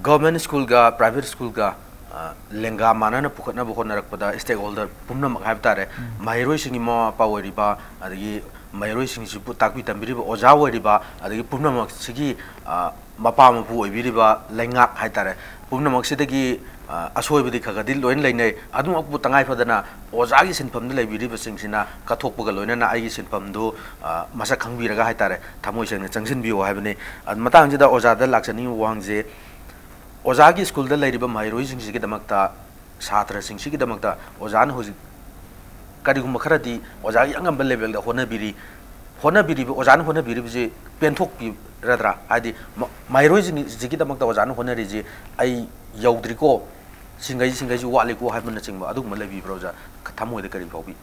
ꯒꯚꯔꯟꯃꯦꯟꯠ ꯁ꯭ꯀꯨꯜꯒ ꯄ꯭ꯔꯥꯏꯚꯦꯠ ꯁ꯭ꯀꯨꯜꯒ, ꯑ, ꯂꯦꯡꯒꯥ ꯃꯥꯟꯅꯅ ꯄꯨꯈꯠꯅꯕ ꯍꯣꯠꯅꯔꯛꯄꯗ ꯁ꯭ꯇꯦꯛꯍꯣꯜꯗꯔ ꯄꯨꯝꯅꯃꯛ ꯍꯥꯏꯕ ꯇꯥꯔꯦ, ꯃꯍꯩꯔꯣꯏꯁꯤꯡꯒꯤ ꯃꯃꯥ ꯃꯄꯥ ꯑꯣꯏꯔꯤꯕ, ꯑꯗꯒꯤ ꯃꯍꯩꯔꯣꯏꯁꯤꯡꯁꯤꯕꯨ ꯇꯥꯛꯄꯤ ꯇꯝꯕꯤꯔꯤꯕ ꯑꯣꯖꯥ ꯑꯣꯏꯔꯤꯕ, ꯑꯗꯒꯤ ꯄꯨꯝꯅꯃꯛꯁꯤꯒꯤ, ꯑ, ꯃꯄꯥ ꯃꯄꯨ ꯑꯣꯏꯕꯤꯔꯤꯕ ꯂꯩꯉꯥꯛ ꯍꯥꯏ ꯇꯥꯔꯦ, ꯄꯨꯝꯅꯃꯛꯁꯤꯗꯒꯤ, ꯑ, ꯑꯁꯣꯏꯕꯗꯤ ꯈꯔ ꯈꯔꯗꯤ ꯂꯣꯏꯅ ꯂꯩꯅꯩ꯫ ꯑꯗꯨꯃꯛꯄꯨ ꯇꯉꯥꯏ ꯐꯗꯅ ꯑꯣꯖꯥꯒꯤ ꯁꯤꯟꯐꯝꯗ ꯂꯩꯕꯤꯔꯤꯕꯁꯤꯡꯁꯤꯅ ꯀꯠꯊꯣꯛꯄꯒ ꯂꯣꯏꯅꯅ ꯑꯩꯒꯤ ꯁꯤꯟꯐꯝꯗꯨ, ꯑ, ꯃꯁꯛ ꯈꯪꯕꯤꯔꯒ ꯍꯥꯏꯇꯥꯔꯦ, ꯊꯃꯣꯏ ꯁꯦꯡꯅ ꯆꯪꯁꯤꯟꯕꯤꯌꯨ ꯍꯥꯏꯕꯅꯤ꯫ ꯑ, ꯃꯇꯥꯡꯁꯤꯗ ꯑꯣꯖꯥꯗ ꯂꯥꯛꯆꯅꯤꯡꯉꯤꯕ ꯋꯥꯍꯪꯁꯦ, ꯑꯣꯖꯥꯒꯤ ꯁ꯭ꯀꯨꯜꯗ ꯂꯩꯔꯤꯕ ꯃꯍꯩꯔꯣꯏꯁꯤꯡꯁꯤꯒꯤꯗꯃꯛꯇ, ꯁꯥꯇ꯭ꯔꯁꯤꯡꯁꯤꯒꯤꯗꯃꯛꯇ ꯑꯣꯖꯥꯅ ꯍꯧꯖꯤꯛ ꯀꯔꯤꯒꯨꯝꯕ ꯈꯔꯗꯤ ꯑꯣꯖꯥꯒꯤ ꯑꯉꯝꯕ ꯂꯦꯕꯦꯜꯗ ꯍꯣꯠꯅꯕꯤꯔꯤ꯫ ꯍꯣꯠꯅꯕꯤꯔꯤꯕ, ꯑꯣꯖꯥꯅ ꯍꯣꯠꯅꯕꯤꯔꯤꯕꯁꯤ ꯄꯦꯟꯊꯣꯛꯄꯤꯔꯗ꯭ꯔꯥ? ꯍꯥꯏꯗꯤ ꯃ-, ꯃꯍꯩꯔꯣꯏꯁꯤꯡꯁꯤꯒꯤꯗꯃꯛꯇ ꯑꯣꯖꯥꯅ ꯍꯣꯠꯅꯔꯤꯁꯤ ꯑꯩ ꯌꯧꯗ꯭ꯔꯤꯀꯣ, ꯁꯤꯡꯒꯩ, ꯁꯤꯡꯒꯩꯁꯤ ꯋꯥꯠꯂꯤꯀꯣ ꯍꯥꯏꯕꯅꯆꯤꯡꯕ ꯑꯗꯨꯒꯨꯝꯕ ꯂꯩꯕꯤꯕ꯭ꯔꯥ ꯑꯣꯖꯥ? ꯊꯃꯣꯏꯗ ꯀꯔꯤ ꯐꯥꯎꯕꯤ?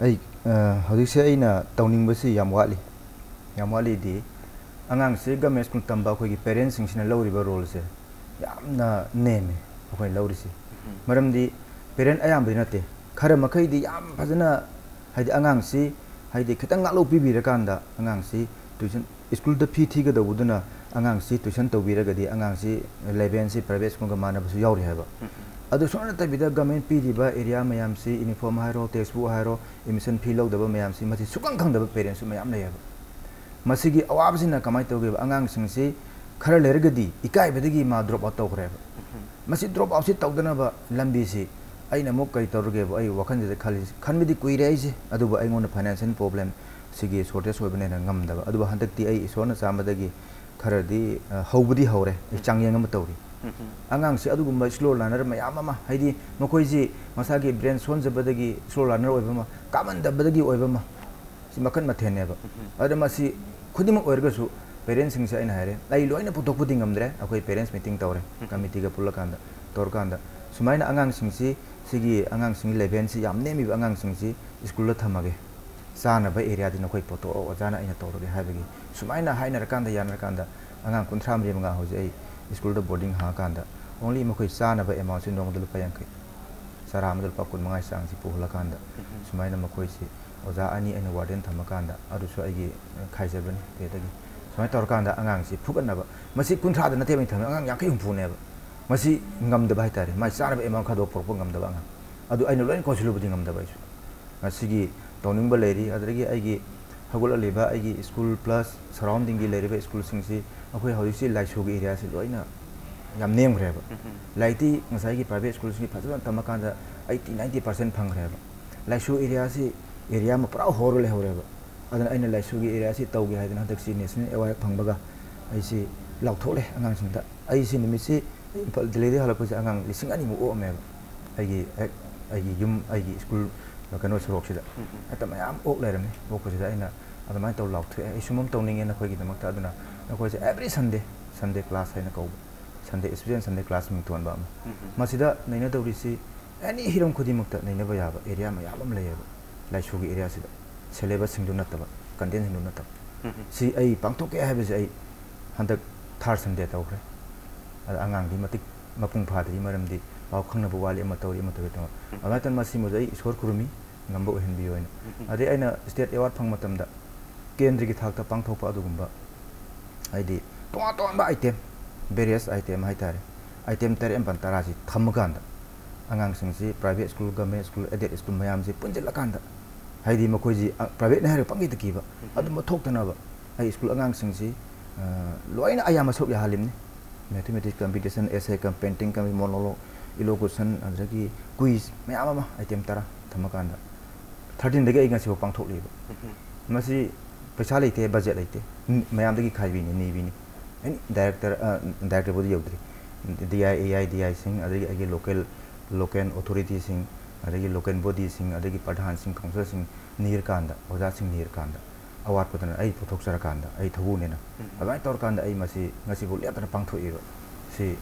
ꯑꯩ, ꯑ, ꯍꯧꯖꯤꯛꯁꯦ ꯑꯩꯅ ꯇꯧꯅꯤꯡꯕꯁꯤ ꯌꯥꯝ ꯋꯥꯠꯂꯤ꯫ ꯌꯥꯝ ꯋꯥꯠꯂꯤꯗꯤ, ꯑꯉꯥꯡꯁꯦ ꯒꯃꯦꯟ ꯁ꯭ꯀꯨꯜ ꯇꯝꯕ ꯑꯩꯈꯣꯏꯒꯤ ꯄꯦꯔꯦꯟꯁꯁꯤꯡꯁꯤꯅ ꯂꯧꯔꯤꯕ ꯔꯣꯜꯁꯦ ꯌꯥꯝꯅ ꯅꯦꯝꯃꯦ ꯑꯩꯈꯣꯏꯅ ꯂꯧꯔꯤꯁꯤ꯫ ꯎꯝ꯫ ꯃꯔꯝꯗꯤ ꯄꯦꯔꯦꯟ ꯑꯌꯥꯝꯕꯗꯤ ꯅꯠꯇꯦ, ꯈꯔ ꯃꯈꯩꯗꯤ ꯌꯥꯝ ꯐꯖꯅ, ꯍꯥꯏꯗꯤ ꯑꯉꯥꯡꯁꯤ, ꯍꯥꯏꯗꯤ ꯈꯤꯇꯪ ꯉꯥꯛꯂꯧ ꯄꯤꯕꯤꯔꯀꯥꯟꯗ ꯑꯉꯥꯡꯁꯤ ꯇ꯭ꯌꯨꯁꯟ, ꯁ꯭ꯀꯨꯜꯗ ꯐꯤ ꯊꯤꯒꯗꯧꯕꯗꯨꯅ ꯑꯉꯥꯡꯁꯤ ꯇ꯭ꯌꯨꯁꯟ ꯇꯧꯕꯤꯔꯒꯗꯤ ꯑꯉꯥꯡꯁꯤ ꯂꯦꯕꯦꯜꯁꯤ ꯄ꯭ꯔꯥꯏꯚꯦꯠ ꯁ꯭ꯀꯨꯜꯒ ꯃꯥꯟꯅꯕꯁꯨ ꯌꯥꯎꯔꯤ ꯍꯥꯏꯕ꯫ ꯎꯝ꯫ ꯑꯗꯨ ꯁꯨꯡꯅ ꯅꯠꯇꯕꯤꯗ ꯒꯃꯦꯟ ꯄꯤꯔꯤꯕ ꯑꯦꯔꯤꯌꯥ ꯃꯌꯥꯝꯁꯤ, ꯌꯨꯅꯤꯐꯣꯔꯝ ꯍꯥꯏꯔꯣ, ꯇꯦꯛꯁꯕꯨꯛ ꯍꯥꯏꯔꯣ, ꯑꯦꯗꯃꯤꯁꯟ ꯐꯤ ꯂꯧꯗꯕ ꯃꯌꯥꯝꯁꯤ, ꯃꯁꯤ ꯁꯨꯛꯈꯪ ꯈꯪꯗꯕ ꯄꯦꯔꯦꯟꯁꯁꯨ ꯃꯌꯥꯝ ꯂꯩꯌꯦꯕ꯫ ꯃꯁꯤꯒꯤ ꯑꯋꯥꯕꯁꯤꯅ ꯀꯃꯥꯏꯅ ꯇꯧꯒꯦꯕ? ꯑꯉꯥꯡꯁꯤꯡꯁꯤ ꯈꯔ ꯂꯩꯔꯒꯗꯤ ꯏꯀꯥꯏꯕꯗꯒꯤ ꯃꯥ ꯗ꯭ꯔꯣꯞ ꯑꯥꯎꯠ ꯇꯧꯈ꯭ꯔꯦꯕ꯫ ꯎꯝ꯫ ꯃꯁꯤ ꯗ꯭ꯔꯣꯞ ꯑꯥꯎꯠꯁꯤ ꯇꯧꯗꯅꯕ ꯂꯝꯕꯤꯁꯤ ꯑꯩꯅ ꯑꯃꯨꯛ ꯀꯔꯤ ꯇꯧꯔꯒꯦꯕ? ꯑꯩ ꯋꯥꯈꯜꯁꯤꯗ ꯈꯜꯂꯤꯁꯤ, ꯈꯟꯕꯗꯤ ꯀꯨꯏꯔꯦ ꯑꯩꯁꯦ, ꯑꯗꯨꯕꯨ ꯑꯩꯉꯣꯟꯗ ꯐꯥꯏꯅꯥꯟꯁꯤꯌꯦꯜ ꯄ꯭ꯔꯣꯕ꯭ꯂꯦꯝ ꯁꯤꯒꯤ ꯁꯣꯔꯇꯦꯖ ꯑꯣꯏꯕꯅꯤꯅ ꯉꯝꯗꯕ꯫ ꯑꯗꯨꯕꯨ ꯍꯟꯗꯛꯇꯤ ꯑꯩ ꯏꯁꯣꯔꯅ ꯆꯥꯟꯕꯗꯒꯤ ꯈꯔꯗꯤ, ꯑ, ꯍꯧꯕꯗꯤ ꯍꯧꯔꯦ꯫ ꯑꯩ ꯎꯝ꯫ ꯆꯥꯡꯌꯦꯡ ꯑꯃ ꯇꯧꯔꯤ꯫ ꯎꯝ꯫ ꯑꯉꯥꯡꯁꯤ ꯑꯗꯨꯒꯨꯝꯕ ꯁ꯭ꯂꯣ ꯂꯔꯅꯔ ꯃꯌꯥꯝ ꯑꯃ, ꯍꯥꯏꯗꯤ ꯃꯈꯣꯏꯁꯤ ꯃꯁꯥꯒꯤ ꯕ꯭ꯔꯦꯟ ꯁꯣꯟꯖꯕꯗꯒꯤ ꯁ꯭ꯂꯣ ꯂꯔꯅꯔ ꯑꯣꯏꯕ ꯑꯃ, ꯀꯥꯃꯟꯗꯕꯗꯒꯤ ꯑꯣꯏꯕ ꯑꯃ, ꯁꯤ ꯃꯈꯜ ꯃꯊꯦꯜꯅꯦꯕ꯫ ꯎꯝ꯫ ꯑꯗꯨꯅ ꯃꯁꯤ ꯈꯨꯗꯤꯡꯃꯛ ꯑꯣꯏꯔꯒꯁꯨ ꯄꯦꯔꯦꯟꯁꯁꯤꯡꯁꯦ ꯑꯩꯅ ꯍꯥꯏꯔꯦ, ꯑꯩ ꯂꯣꯏꯅ ꯄꯨꯊꯣꯛꯄꯗꯤ ꯉꯝꯗ꯭ꯔꯦ, ꯑꯩꯈꯣꯏ ꯄꯦꯔꯦꯟꯁ ꯃꯤꯇꯤꯡ ꯇꯧꯔꯦ, ꯎꯝ꯫ ꯀꯃꯤꯇꯤꯒ ꯄꯨꯜꯂꯀꯥꯟꯗ, ꯇꯧꯔꯀꯥꯟꯗ ꯁꯨꯃꯥꯏꯅ ꯑꯉꯥꯡꯁꯤꯡꯁꯤ, ꯁꯤꯒꯤ ꯑꯉꯥꯡꯁꯤꯡꯒꯤ ꯂꯦꯚꯦꯜꯁꯤ ꯌꯥꯝ ꯅꯦꯝꯃꯤꯕ ꯑꯉꯥꯡꯁꯤꯡꯁꯤ ꯁ꯭ꯀꯨꯜꯗ ꯊꯝꯃꯒꯦ, ꯆꯥꯅꯕ ꯑꯦꯔꯤꯌꯥꯗꯤ ꯅꯈꯣꯏ ꯄꯨꯊꯣꯛꯑꯣ, ꯑꯣꯖꯥꯅ ꯑꯩꯅ ꯇꯧꯔꯒꯦ ꯍꯥꯏꯕꯒꯤ ꯁꯨꯃꯥꯏꯅ ꯍꯥꯏꯅꯔꯀꯥꯟꯗ, ꯌꯥꯅꯔꯀꯥꯟꯗ ꯑꯉꯥꯡ ꯀꯨꯟꯊ꯭ꯔꯥ ꯃꯔꯤ ꯃꯉꯥ ꯍꯧꯖꯤꯛ ꯑꯩ ꯁ꯭ꯀꯨꯜꯗ ꯕꯣꯔꯗꯤꯡ ꯍꯥꯡꯉꯀꯥꯟꯗ ꯑꯣꯡꯂꯤ ꯃꯈꯣꯏ ꯆꯥꯅꯕ ꯑꯦꯃꯥꯎꯟꯁꯤ ꯅꯣꯡꯃꯗ ꯂꯨꯄꯥ ꯌꯥꯡꯈꯩ, ꯆꯔꯥ ꯑꯃꯗ ꯂꯨꯄꯥ ꯀꯨꯟ ꯃꯉꯥꯒꯤ ꯆꯥꯡꯁꯤ ꯄꯨꯍꯜꯂꯀꯥꯟꯗ, ꯎꯝ꯫ ꯁꯨꯃꯥꯏꯅ ꯃꯈꯣꯏꯁꯤ ꯑꯣꯖꯥ ꯑꯅꯤ ꯑꯩꯅ ꯋꯥꯔꯗꯦꯟ ꯊꯝꯃꯀꯥꯟꯗ, ꯑꯗꯨꯁꯨ ꯑꯩꯒꯤ ꯈꯥꯏꯖꯕꯅꯤ ꯄꯦꯗꯒꯤ꯫ ꯁꯨꯃꯥꯏꯅ ꯇꯧꯔꯀꯥꯟꯗ ꯑꯉꯥꯡꯁꯤ ꯐꯨꯒꯠꯅꯕ, ꯃꯁꯤ ꯀꯨꯟꯊ꯭ꯔꯥꯗ ꯅꯠꯇꯦꯕ ꯑꯩꯅ ꯊꯝꯃꯤ, ꯑꯉꯥꯡ ꯌꯥꯡꯈꯩ ꯍꯨꯝꯐꯨꯅꯦꯕ꯫ ꯃꯁꯤ ꯉꯝꯗꯕ ꯍꯥꯏꯇꯥꯔꯦ, ꯃꯥꯏ ꯆꯥꯅꯕ ꯑꯦꯃꯥꯎꯟ ꯈꯥꯏꯗꯣꯛ ꯄꯨꯔꯛꯄ ꯉꯝꯗꯕ ꯑꯉꯥꯡ꯫ ꯑꯗꯨ ꯑꯩꯅ ꯂꯣꯏꯅ ꯀꯣꯟꯁꯤꯜꯂꯨꯕꯗꯤ ꯉꯝꯗꯕ ꯑꯩꯁꯨ꯫ ꯉꯁꯤꯒꯤ ꯇꯧꯅꯤꯡꯕ ꯂꯩꯔꯤ, ꯑꯗꯨꯗꯒꯤ ꯑꯩꯒꯤ ꯍꯧꯒꯠꯂꯛꯂꯤꯕ ꯑꯩꯒꯤ ꯁ꯭ꯀꯨꯜ ꯄ꯭ꯂꯁ ꯁꯔꯥꯎꯟꯗꯤꯡꯒꯤ ꯂꯩꯔꯤꯕ ꯁ꯭ꯀꯨꯜꯁꯤꯡꯁꯤ, ꯑꯩꯈꯣꯏ ꯍꯧꯖꯤꯛꯁꯤ ꯂꯥꯏꯁꯨꯒꯤ ꯑꯦꯔꯤꯌꯥꯁꯤ ꯂꯣꯏꯅ ꯌꯥꯝ ꯅꯦꯝꯈ꯭ꯔꯦꯕ꯫ ꯂꯥꯏꯔꯤꯛꯇꯤ ꯉꯁꯥꯏꯒꯤ private schoolꯁꯤꯡꯒꯤ ꯐꯖꯅ ꯇꯝꯃꯀꯥꯟꯗ eighty ninety percent ꯐꯪꯈ꯭ꯔꯦꯕ꯫ ꯂꯥꯏꯁꯨ areaꯁꯤ area ꯑꯃ ꯄꯨꯔꯥ ꯍꯣꯔ ꯂꯩꯍꯧꯔꯦꯕ꯫ ꯑꯗꯨꯅ ꯑꯩꯅ ꯂꯥꯏꯁꯨꯒꯤ areaꯁꯤ ꯇꯧꯒꯦ ꯍꯥꯏꯗꯅ ꯍꯟꯗꯛꯁꯤ national award ꯐꯪꯕꯒ ꯑꯩꯁꯤ ꯂꯥꯎꯊꯣꯛꯂꯦ ꯑꯉꯥꯡꯁꯤꯡꯗ꯫ ꯑꯩꯁꯤ ꯅꯨꯃꯤꯠꯁꯤ ꯏꯝꯐꯥꯜ, ꯗꯦꯜꯂꯤꯗꯒꯤ ꯍꯜꯂꯛꯄꯁꯦ ꯑꯉꯥꯡ ꯂꯤꯁꯤꯡ ꯑꯅꯤꯃꯨꯛ ꯑꯣꯛꯑꯝꯃꯦꯕ꯫ ꯑꯩꯒꯤ ꯍꯦꯛ ꯑꯩꯒꯤ ꯌꯨꯝ, ꯑꯩꯒꯤ school ꯀꯩꯅꯣ ꯁꯣꯔꯣꯛꯁꯤꯗ ꯍꯦꯛꯇ ꯃꯌꯥꯝ ꯑꯣꯛ ꯂꯩꯔꯝꯃꯤ꯫ ꯑꯣꯛꯄꯁꯤꯗ ꯑꯩꯅ ꯑꯗꯨꯃꯥꯏꯅ ꯇꯧ ꯂꯥꯎꯊꯣꯛꯑꯦ, "ꯑꯩ ꯁꯨꯝꯕ ꯑꯃ ꯇꯧꯅꯤꯡꯉꯦ ꯅꯈꯣꯏꯒꯤꯗꯃꯛꯇ"꯫ ꯑꯗꯨꯅ ꯅꯈꯣꯏꯁꯦ every Sunday, Sunday class ꯍꯥꯏꯅ ꯀꯧꯕ, Sunday, special Sunday class ꯃꯤꯡ ꯊꯣꯟꯕ ꯑꯃ꯫ ꯃꯁꯤꯗ ꯅꯩꯅꯗꯧꯔꯤꯁꯤ any ꯍꯤꯔꯝ ꯈꯨꯗꯤꯡꯃꯛꯇ ꯅꯩꯅꯕ ꯌꯥꯕ area ꯃꯌꯥꯝ ꯑꯃ ꯂꯩꯌꯦꯕ ꯂꯥꯏꯁꯨꯒꯤ areaꯁꯤꯗ, syllabusꯁꯤꯡꯗꯨ ꯅꯠꯇꯕ, contentꯁꯤꯡꯗꯨ ꯅꯠꯇꯕ꯫ ꯁꯤ ꯑꯩ ꯄꯥꯡꯊꯣꯛꯀꯦ ꯍꯥꯏꯕꯁꯦ ꯑꯩ ꯍꯟꯗꯛ third Sunday ꯇꯧꯈ꯭ꯔꯦ꯫ ꯑꯗ ꯑꯉꯥꯡꯗꯤ ꯃꯇꯤꯛ ꯃꯄꯨꯡ ꯐꯥꯗ꯭ꯔꯤ, ꯃꯔꯝꯗꯤ ꯄꯥꯎ ꯈꯪꯅꯕ ꯋꯥꯠꯂꯤ, ꯑꯃ ꯇꯧꯔꯤ, ꯑꯃ ꯇꯧꯔꯤ, ꯇꯧꯔꯤ꯫ ꯑꯗꯨꯃꯥꯏꯅ ꯇꯧꯅ ꯃꯁꯤꯃꯁꯨ ꯑꯩ ꯏꯁꯣꯔ ꯈꯨꯔꯨꯝꯃꯤ, ꯉꯝꯕ ꯑꯣꯏꯍꯟꯕꯤꯌꯨ ꯍꯥꯏꯅ꯫ ꯑꯗꯩ ꯑꯩꯅ state award ꯐꯪꯕ ꯃꯇꯝꯗ ꯀꯦꯟꯗ꯭ꯔꯒꯤ ꯊꯥꯛꯇ ꯄꯥꯡꯊꯣꯛꯄ ꯑꯗꯨꯒꯨꯝꯕ, ꯍꯥꯏꯗꯤ ꯇꯣꯉꯥꯟ ꯇꯣꯉꯥꯟꯕ item, various item ꯍꯥꯏꯇꯥꯔꯦ, item ꯇꯔꯦꯠ, ꯃꯥꯄꯟ, ꯇꯔꯥꯁꯤ ꯊꯝꯃꯀꯥꯟꯗ ꯑꯉꯥꯡꯁꯤꯡꯁꯤ private school, government school, aided school ꯃꯌꯥꯝꯁꯤ ꯄꯨꯟꯁꯤꯜꯂꯀꯥꯟꯗ, ꯍꯥꯏꯗꯤ ꯃꯈꯣꯏꯁꯤ, ꯑ, privateꯅ ꯍꯥꯏꯔꯒ ꯄꯪꯀꯤꯗ ꯀꯤꯕ, ꯑꯗꯨꯝꯕ ꯊꯣꯛꯇꯅꯕ ꯑꯩ school ꯑꯉꯥꯡꯁꯤꯡꯁꯤ, ꯑ, ꯂꯣꯏꯅ ꯑꯌꯥꯝꯕ ꯁꯔꯨꯛ ꯌꯥꯍꯜꯂꯤꯕꯅꯤ꯫ Mathematics competition, essay com-, painting com-, monologue, elocution, ꯑꯗꯨꯗꯒꯤ quiz ꯃꯌꯥꯝ ꯑꯃ, item ꯇꯔꯥ ꯊꯝꯃꯀꯥꯟꯗ, thirteenꯗꯒꯤ ꯑꯩ ꯉꯁꯤꯐꯥꯎ ꯄꯥꯡꯊꯣꯛꯂꯤꯕ꯫ ꯃꯁꯤ ꯄꯩꯁꯥ ꯂꯩꯇꯦ, budget ꯂꯩꯇꯦ, ꯃꯌꯥꯝꯗꯒꯤ ꯈꯥꯏꯕꯤꯅꯤ, ꯅꯤꯕꯤꯅꯤ꯫ Any director, ꯑ, directorꯕꯨꯗꯤ ꯌꯧꯗ꯭ꯔꯤ, D I, A I, D Iꯁꯤꯡ, ꯑꯗꯒꯤ ꯑꯩꯒꯤ local, local authorityꯁꯤꯡ, ꯑꯗꯒꯤ local bodyꯁꯤꯡ, ꯑꯗꯒꯤ ꯄ꯭ꯔꯙꯥꯟꯁꯤꯡ, councilꯁꯤꯡ ꯅꯤꯔꯀꯥꯟꯗ, ꯑꯣꯖꯥꯁꯤꯡ ꯅꯤꯔꯀꯥꯟꯗ, ꯑꯋꯥꯠꯄꯗꯨꯅ ꯑꯩ ꯄꯨꯊꯣꯛꯆꯔꯀꯥꯟꯗ, ꯑꯩ ꯊꯧꯕꯨꯅꯦꯅ, ꯑꯗꯨꯃꯥꯏꯅ ꯇꯧꯔꯀꯥꯟꯗ ꯑꯩ ꯃꯁꯤ ꯉꯁꯤꯐꯥꯎ ꯂꯦꯞꯇꯅ ꯄꯥꯡꯊꯣꯛꯏꯕ꯫ ꯁꯤ,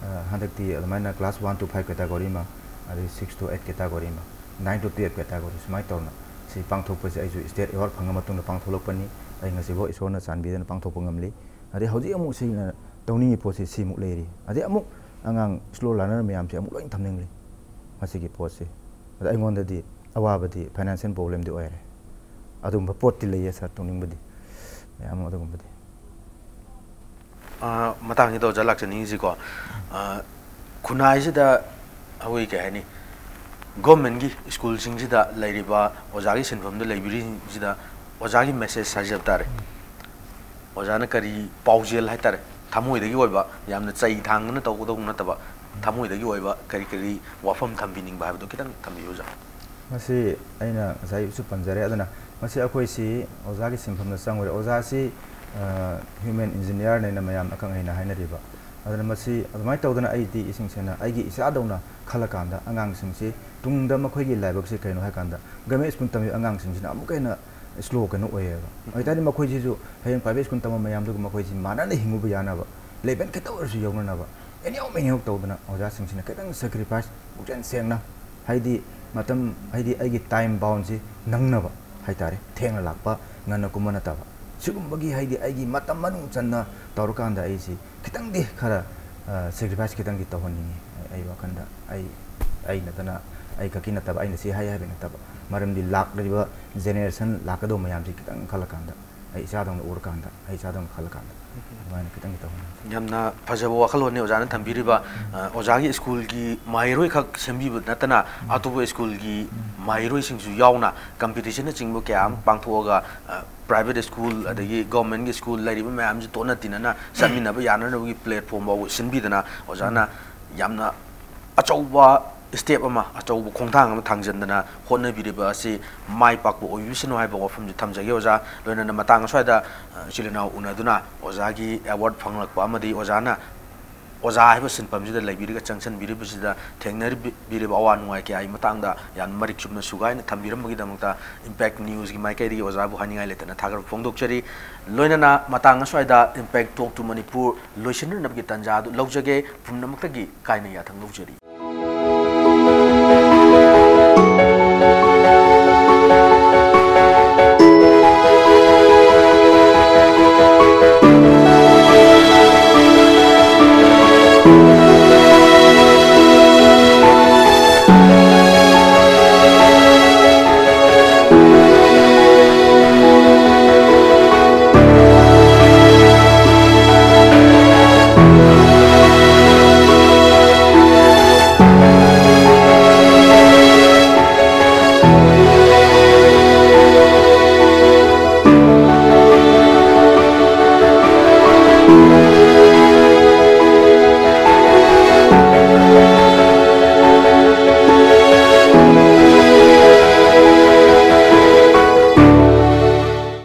ꯑ, ꯍꯟꯗꯛꯇꯤ ꯑꯗꯨꯃꯥꯏꯅ class one to five category ꯑꯃ, ꯑꯗꯩ six to eight category ꯑꯃ, nine to twelve category ꯁꯨꯃꯥꯏꯅ ꯇꯧꯅ ꯁꯤ ꯄꯥꯡꯊꯣꯛꯄꯁꯦ ꯑꯩꯁꯨ state award ꯐꯪꯉ ꯃꯇꯨꯡꯗ ꯄꯥꯡꯊꯣꯛꯂꯛꯄꯅꯤ꯫ ꯑꯩ ꯉꯁꯤꯐꯥꯎ ꯏꯁꯣꯔꯅ ꯆꯥꯟꯕꯤꯗꯅ ꯄꯥꯡꯊꯣꯛꯄ ꯉꯝꯂꯤ꯫ ꯑꯗꯩ ꯍꯧꯖꯤꯛ ꯑꯃꯨꯛ ꯁꯤꯅ ꯇꯧꯅꯤꯡꯉꯤ ꯄꯣꯠꯁꯤ ꯁꯤꯃꯨꯛ ꯂꯩꯔꯤ꯫ ꯑꯗꯩ ꯑꯃꯨꯛ ꯑꯉꯥꯡ slow learner ꯃꯌꯥꯝꯁꯦ ꯑꯃꯨꯛ ꯂꯣꯏꯅ ꯊꯝꯅꯤꯡꯂꯤ ꯃꯁꯤꯒꯤ ꯄꯣꯠꯁꯤ꯫ ꯑꯗ ꯑꯩꯉꯣꯟꯗꯗꯤ ꯑꯋꯥꯕꯗꯤ financial problemꯗꯤ ꯑꯣꯏꯔꯦ꯫ ꯑꯗꯨꯒꯨꯝꯕ ꯄꯣꯠꯇꯤ ꯂꯩꯌꯦ sir, ꯇꯧꯅꯤꯡꯕꯗꯤ ꯃꯌꯥꯝ ꯑꯃ ꯑꯗꯨꯒꯨꯝꯕꯗꯤ꯫ ꯑ, ꯃꯇꯥꯡꯁꯤꯗ ꯑꯣꯖꯥ ꯂꯥꯛꯆꯅꯤꯡꯉꯤꯁꯤꯀꯣ, ꯑ, ꯈꯨꯟꯅꯥꯏꯁꯤꯗ ꯑꯩꯈꯣꯏ ꯀꯩ ꯍꯥꯏꯅꯤ, governmentꯀꯤ schoolꯁꯤꯡꯁꯤꯗ ꯂꯩꯔꯤꯕ ꯑꯣꯖꯥꯒꯤ ꯁꯤꯟꯐꯝꯗ ꯂꯩꯕꯤꯔꯤꯁꯤꯡꯁꯤꯗ ꯑꯣꯖꯥꯒꯤ message ꯍꯥꯏꯖꯕ ꯇꯥꯔꯦ꯫ ꯑꯣꯖꯥꯅ ꯀꯔꯤ ꯄꯥꯎꯖꯦꯜ ꯍꯥꯏꯇꯥꯔꯦ, ꯊꯃꯣꯏꯗꯒꯤ ꯑꯣꯏꯕ, ꯌꯥꯝꯅ ꯆꯩ ꯊꯥꯡꯗꯅ ꯇꯧꯒꯗꯧꯕ ꯅꯠꯇꯕ, ꯊꯃꯣꯏꯗꯒꯤ ꯑꯣꯏꯕ ꯀꯔꯤ ꯀꯔꯤ ꯋꯥꯐꯝ ꯊꯝꯕꯤꯅꯤꯡꯕ ꯍꯥꯏꯕꯗꯣ ꯈꯤꯇꯪ ꯊꯝꯕꯤꯌꯨ, ꯑꯣꯖꯥ꯫ ꯃꯁꯤ ꯑꯩꯅ ꯉꯁꯥꯏꯁꯨ ꯄꯟꯖꯔꯦ꯫ ꯑꯗꯨꯅ ꯃꯁꯤ ꯑꯩꯈꯣꯏꯁꯤ ꯑꯣꯖꯥꯒꯤ ꯁꯤꯟꯐꯝꯗ ꯆꯪꯉꯨꯔꯦ꯫ ꯑꯣꯖꯥꯁꯤ ꯍ꯭ꯌꯨꯃꯦꯟ ꯏꯟꯖꯤꯅꯤꯌꯥꯔꯅꯦꯅ ꯃꯌꯥꯝ ꯑꯈꯪ ꯑꯍꯩꯅ ꯍꯥꯏꯅꯔꯤꯕ꯫ ꯑꯗꯨꯅ ꯃꯁꯤ ꯑꯗꯨꯃꯥꯏꯅ ꯇꯧꯗꯅ ꯑꯩꯗꯤ ꯏꯁꯤꯡ ꯁꯦꯡꯅ ꯑꯩꯒꯤ ꯏꯆꯥꯗꯧꯅ ꯈꯜꯂꯀꯥꯟꯗ ꯑꯉꯥꯡꯁꯤꯡꯁꯤ ꯇꯨꯡꯗ ꯃꯈꯣꯏꯒꯤ ꯂꯥꯏꯕꯛꯁꯤ ꯀꯩꯅꯣ ꯍꯥꯏꯀꯥꯟꯗ, ꯒꯚꯔꯟꯃꯦꯟ ꯁ꯭ꯀꯨꯜ ꯇꯝꯃꯤꯕ ꯑꯉꯥꯡꯁꯤꯡꯁꯤꯅ ꯑꯃꯨꯛꯀ ꯍꯦꯟꯅ ꯁ꯭ꯂꯣ ꯀꯩꯅꯣ ꯑꯣꯏꯌꯦꯕ꯫ ꯑꯣꯏꯇꯥꯔꯗꯤ ꯃꯈꯣꯏꯁꯤꯁꯨ ꯍꯌꯦꯡ ꯄ꯭ꯔꯥꯏꯚꯦꯠ ꯁ꯭ꯀꯨꯜ ꯇꯝꯕ ꯃꯌꯥꯝꯗꯨꯒ ꯃꯈꯣꯏꯁꯤ ꯃꯥꯟꯅꯅ ꯍꯤꯡꯉꯨꯕ ꯌꯥꯅꯕ, ꯂꯦꯚꯦꯜ ꯈꯤꯇ ꯑꯣꯏꯔꯁꯨ ꯌꯧꯅꯅꯕ ꯑꯦꯅꯤꯍꯥꯎ ꯃꯦꯅꯤꯍꯥꯎ ꯇꯧꯗꯅ ꯑꯣꯖꯥꯁꯤꯡꯁꯤꯅ ꯈꯤꯇꯪ ꯁꯦꯀ꯭ꯔꯤꯐꯥꯏꯁ, ꯄꯨꯛꯆꯦꯜ ꯁꯦꯡꯅ, ꯍꯥꯏꯗꯤ ꯃꯇꯝ, ꯍꯥꯏꯗꯤ ꯑꯩꯒꯤ ꯇꯥꯏꯝ ꯕꯥꯎꯟꯁꯤ ꯅꯪꯅꯕ ꯍꯥꯏꯇꯥꯔꯦ, ꯊꯦꯡꯅ ꯂꯥꯛꯄ, ꯉꯟꯅ ꯀꯨꯝꯕ ꯅꯠꯇꯕ, ꯁꯤꯒꯨꯝꯕꯒꯤ, ꯍꯥꯏꯗꯤ ꯑꯩꯒꯤ ꯃꯇꯝ ꯃꯅꯨꯡ ꯆꯟꯅ ꯇꯧꯔꯀꯥꯟꯗ ꯑꯩꯁꯤ ꯈꯤꯇꯪꯗꯤ ꯈꯔ ꯁꯦꯀ꯭ꯔꯤꯐꯥꯏꯁ ꯈꯤꯇꯪꯗꯤ ꯇꯧꯍꯟꯅꯤꯡꯉꯤ꯫ ꯑꯩ ꯋꯥꯈꯜꯗ ꯑꯩ, ꯑꯩ ꯅꯠꯇꯅ, ꯑꯩ ꯈꯛꯀꯤ ꯅꯠꯇꯕ, ꯑꯩꯅ ꯁꯤ ꯍꯥꯏ ꯍꯥꯏꯕ ꯅꯠꯇꯕ, ꯃꯔꯝꯗꯤ ꯂꯥꯛꯂꯤꯕ ꯖꯦꯅꯦꯔꯦꯁꯟ ꯂꯥꯛꯀꯗꯧꯕ ꯃꯌꯥꯝꯁꯤ ꯈꯤꯇꯪ ꯈꯜꯂꯀꯥꯟꯗ, ꯑꯩ ꯏꯆꯥꯗꯧꯅ ꯎꯔꯀꯥꯟꯗ, ꯑꯩ ꯏꯆꯥꯗꯧꯅ ꯈꯜꯂꯀꯥꯟꯗ ꯑꯗꯨꯃꯥꯏꯅ ꯈꯤꯇꯪꯗꯤ ꯇꯧꯍꯟꯅꯤꯡꯉꯤ꯫ ꯌꯥꯝꯅ ꯐꯖꯕ ꯋꯥꯈꯜꯂꯣꯟꯅꯤ ꯑꯣꯖꯥꯅ ꯊꯝꯕꯤꯔꯤꯕ꯫ ꯑ, ꯑꯣꯖꯥꯒꯤ ꯁ꯭ꯀꯨꯜꯒꯤ ꯃꯍꯩꯔꯣꯏꯈꯛ ꯁꯦꯝꯕꯤꯕ ꯅꯠꯇꯅ, ꯑꯇꯣꯞꯄ ꯁ꯭ꯀꯨꯜꯒꯤ ꯃꯍꯩꯔꯣꯏꯁꯤꯡꯁꯨ ꯌꯥꯎꯅ ꯀꯝꯄꯤꯇꯤꯁꯟꯅꯆꯤꯡꯕ ꯀꯌꯥ ꯑꯃ ꯄꯥꯡꯊꯣꯛꯑꯒ, ꯑ, ꯄ꯭ꯔꯥꯏꯚꯦꯠ ꯁ꯭ꯀꯨꯜ ꯑꯗꯒꯤ ꯒꯚꯔꯟꯃꯦꯟꯒꯤ ꯁ꯭ꯀꯨꯜ ꯂꯩꯔꯤꯕ ꯃꯌꯥꯝꯁꯤ ꯇꯣꯠꯅ ꯇꯤꯟꯅꯅ ꯆꯠꯃꯤꯟꯅꯕ ꯌꯥꯅꯅꯕꯒꯤ ꯄ꯭ꯂꯦꯠꯐꯣꯝ ꯐꯥꯎꯕ ꯁꯤꯟꯕꯤꯗꯅ ꯑꯣꯖꯥꯅ ꯌꯥꯝꯅ ꯑꯆꯧꯕ ꯁ꯭ꯇꯦꯞ ꯑꯃ, ꯑꯆꯧꯕ ꯈꯣꯡꯊꯥꯡ ꯑꯃ ꯊꯥꯡꯖꯤꯟꯗꯅ ꯍꯣꯠꯅꯕꯤꯔꯤꯕ ꯑꯁꯤ ꯃꯥꯏ ꯄꯥꯛꯄ ꯑꯣꯏꯕꯤꯁꯅꯨ ꯍꯥꯏꯕ ꯋꯥꯐꯝꯁꯨ ꯊꯝꯖꯒꯦ ꯑꯣꯖꯥ꯫ ꯂꯣꯏꯅꯅ ꯃꯇꯥꯡ ꯑꯁ꯭ꯋꯥꯏꯗ, ꯑ, ꯏꯆꯤꯜ ꯏꯅꯥꯎ ꯎꯅꯗꯨꯅ ꯑꯣꯖꯥꯒꯤ ꯑꯦꯋꯥꯔꯗ ꯐꯪꯂꯛꯄ ꯑꯃꯗꯤ ꯑꯣꯖꯥꯅ ꯑꯣꯖꯥ ꯍꯥꯏꯕ ꯁꯤꯟꯐꯝꯁꯤꯗ ꯂꯩꯕꯤꯔꯒ ꯆꯪꯁꯤꯟꯕꯤꯔꯤꯕꯁꯤꯗ ꯊꯦꯡꯅꯕꯤꯔꯤꯕ ꯑꯋꯥ ꯅꯨꯡꯉꯥꯏ ꯀꯌꯥꯒꯤ ꯃꯇꯥꯡꯗ ꯌꯥꯝ ꯃꯔꯤꯛ ꯆꯨꯝꯅ ꯁꯨꯒꯥꯏꯅ ꯊꯝꯕꯤꯔꯝꯕꯒꯤꯗꯃꯛꯇ ꯏꯝꯄꯦꯛ ꯅ꯭ꯌꯨꯁꯀꯤ ꯃꯥꯏꯀꯩꯗꯒꯤ ꯑꯣꯖꯥꯕꯨ ꯍꯥꯏꯅꯤꯡꯉꯥꯏ ꯂꯩꯇꯅ ꯊꯥꯒꯠꯄ ꯐꯣꯡꯗꯣꯛꯆꯔꯤ꯫ ꯂꯣꯏꯅꯅ ꯃꯇꯥꯡ ꯑꯁ꯭ꯋꯥꯏꯗ Impact Talk to Manipur ꯂꯣꯏꯁꯤꯟꯅꯅꯕꯒꯤ ꯇꯥꯟꯖꯥ ꯑꯗꯨ ꯂꯧꯖꯒꯦ꯫ ꯄꯨꯝꯅꯃꯛꯇꯒꯤ ꯀꯥꯏꯅ ꯌꯥꯊꯪ ꯂꯧꯖꯔꯤ꯫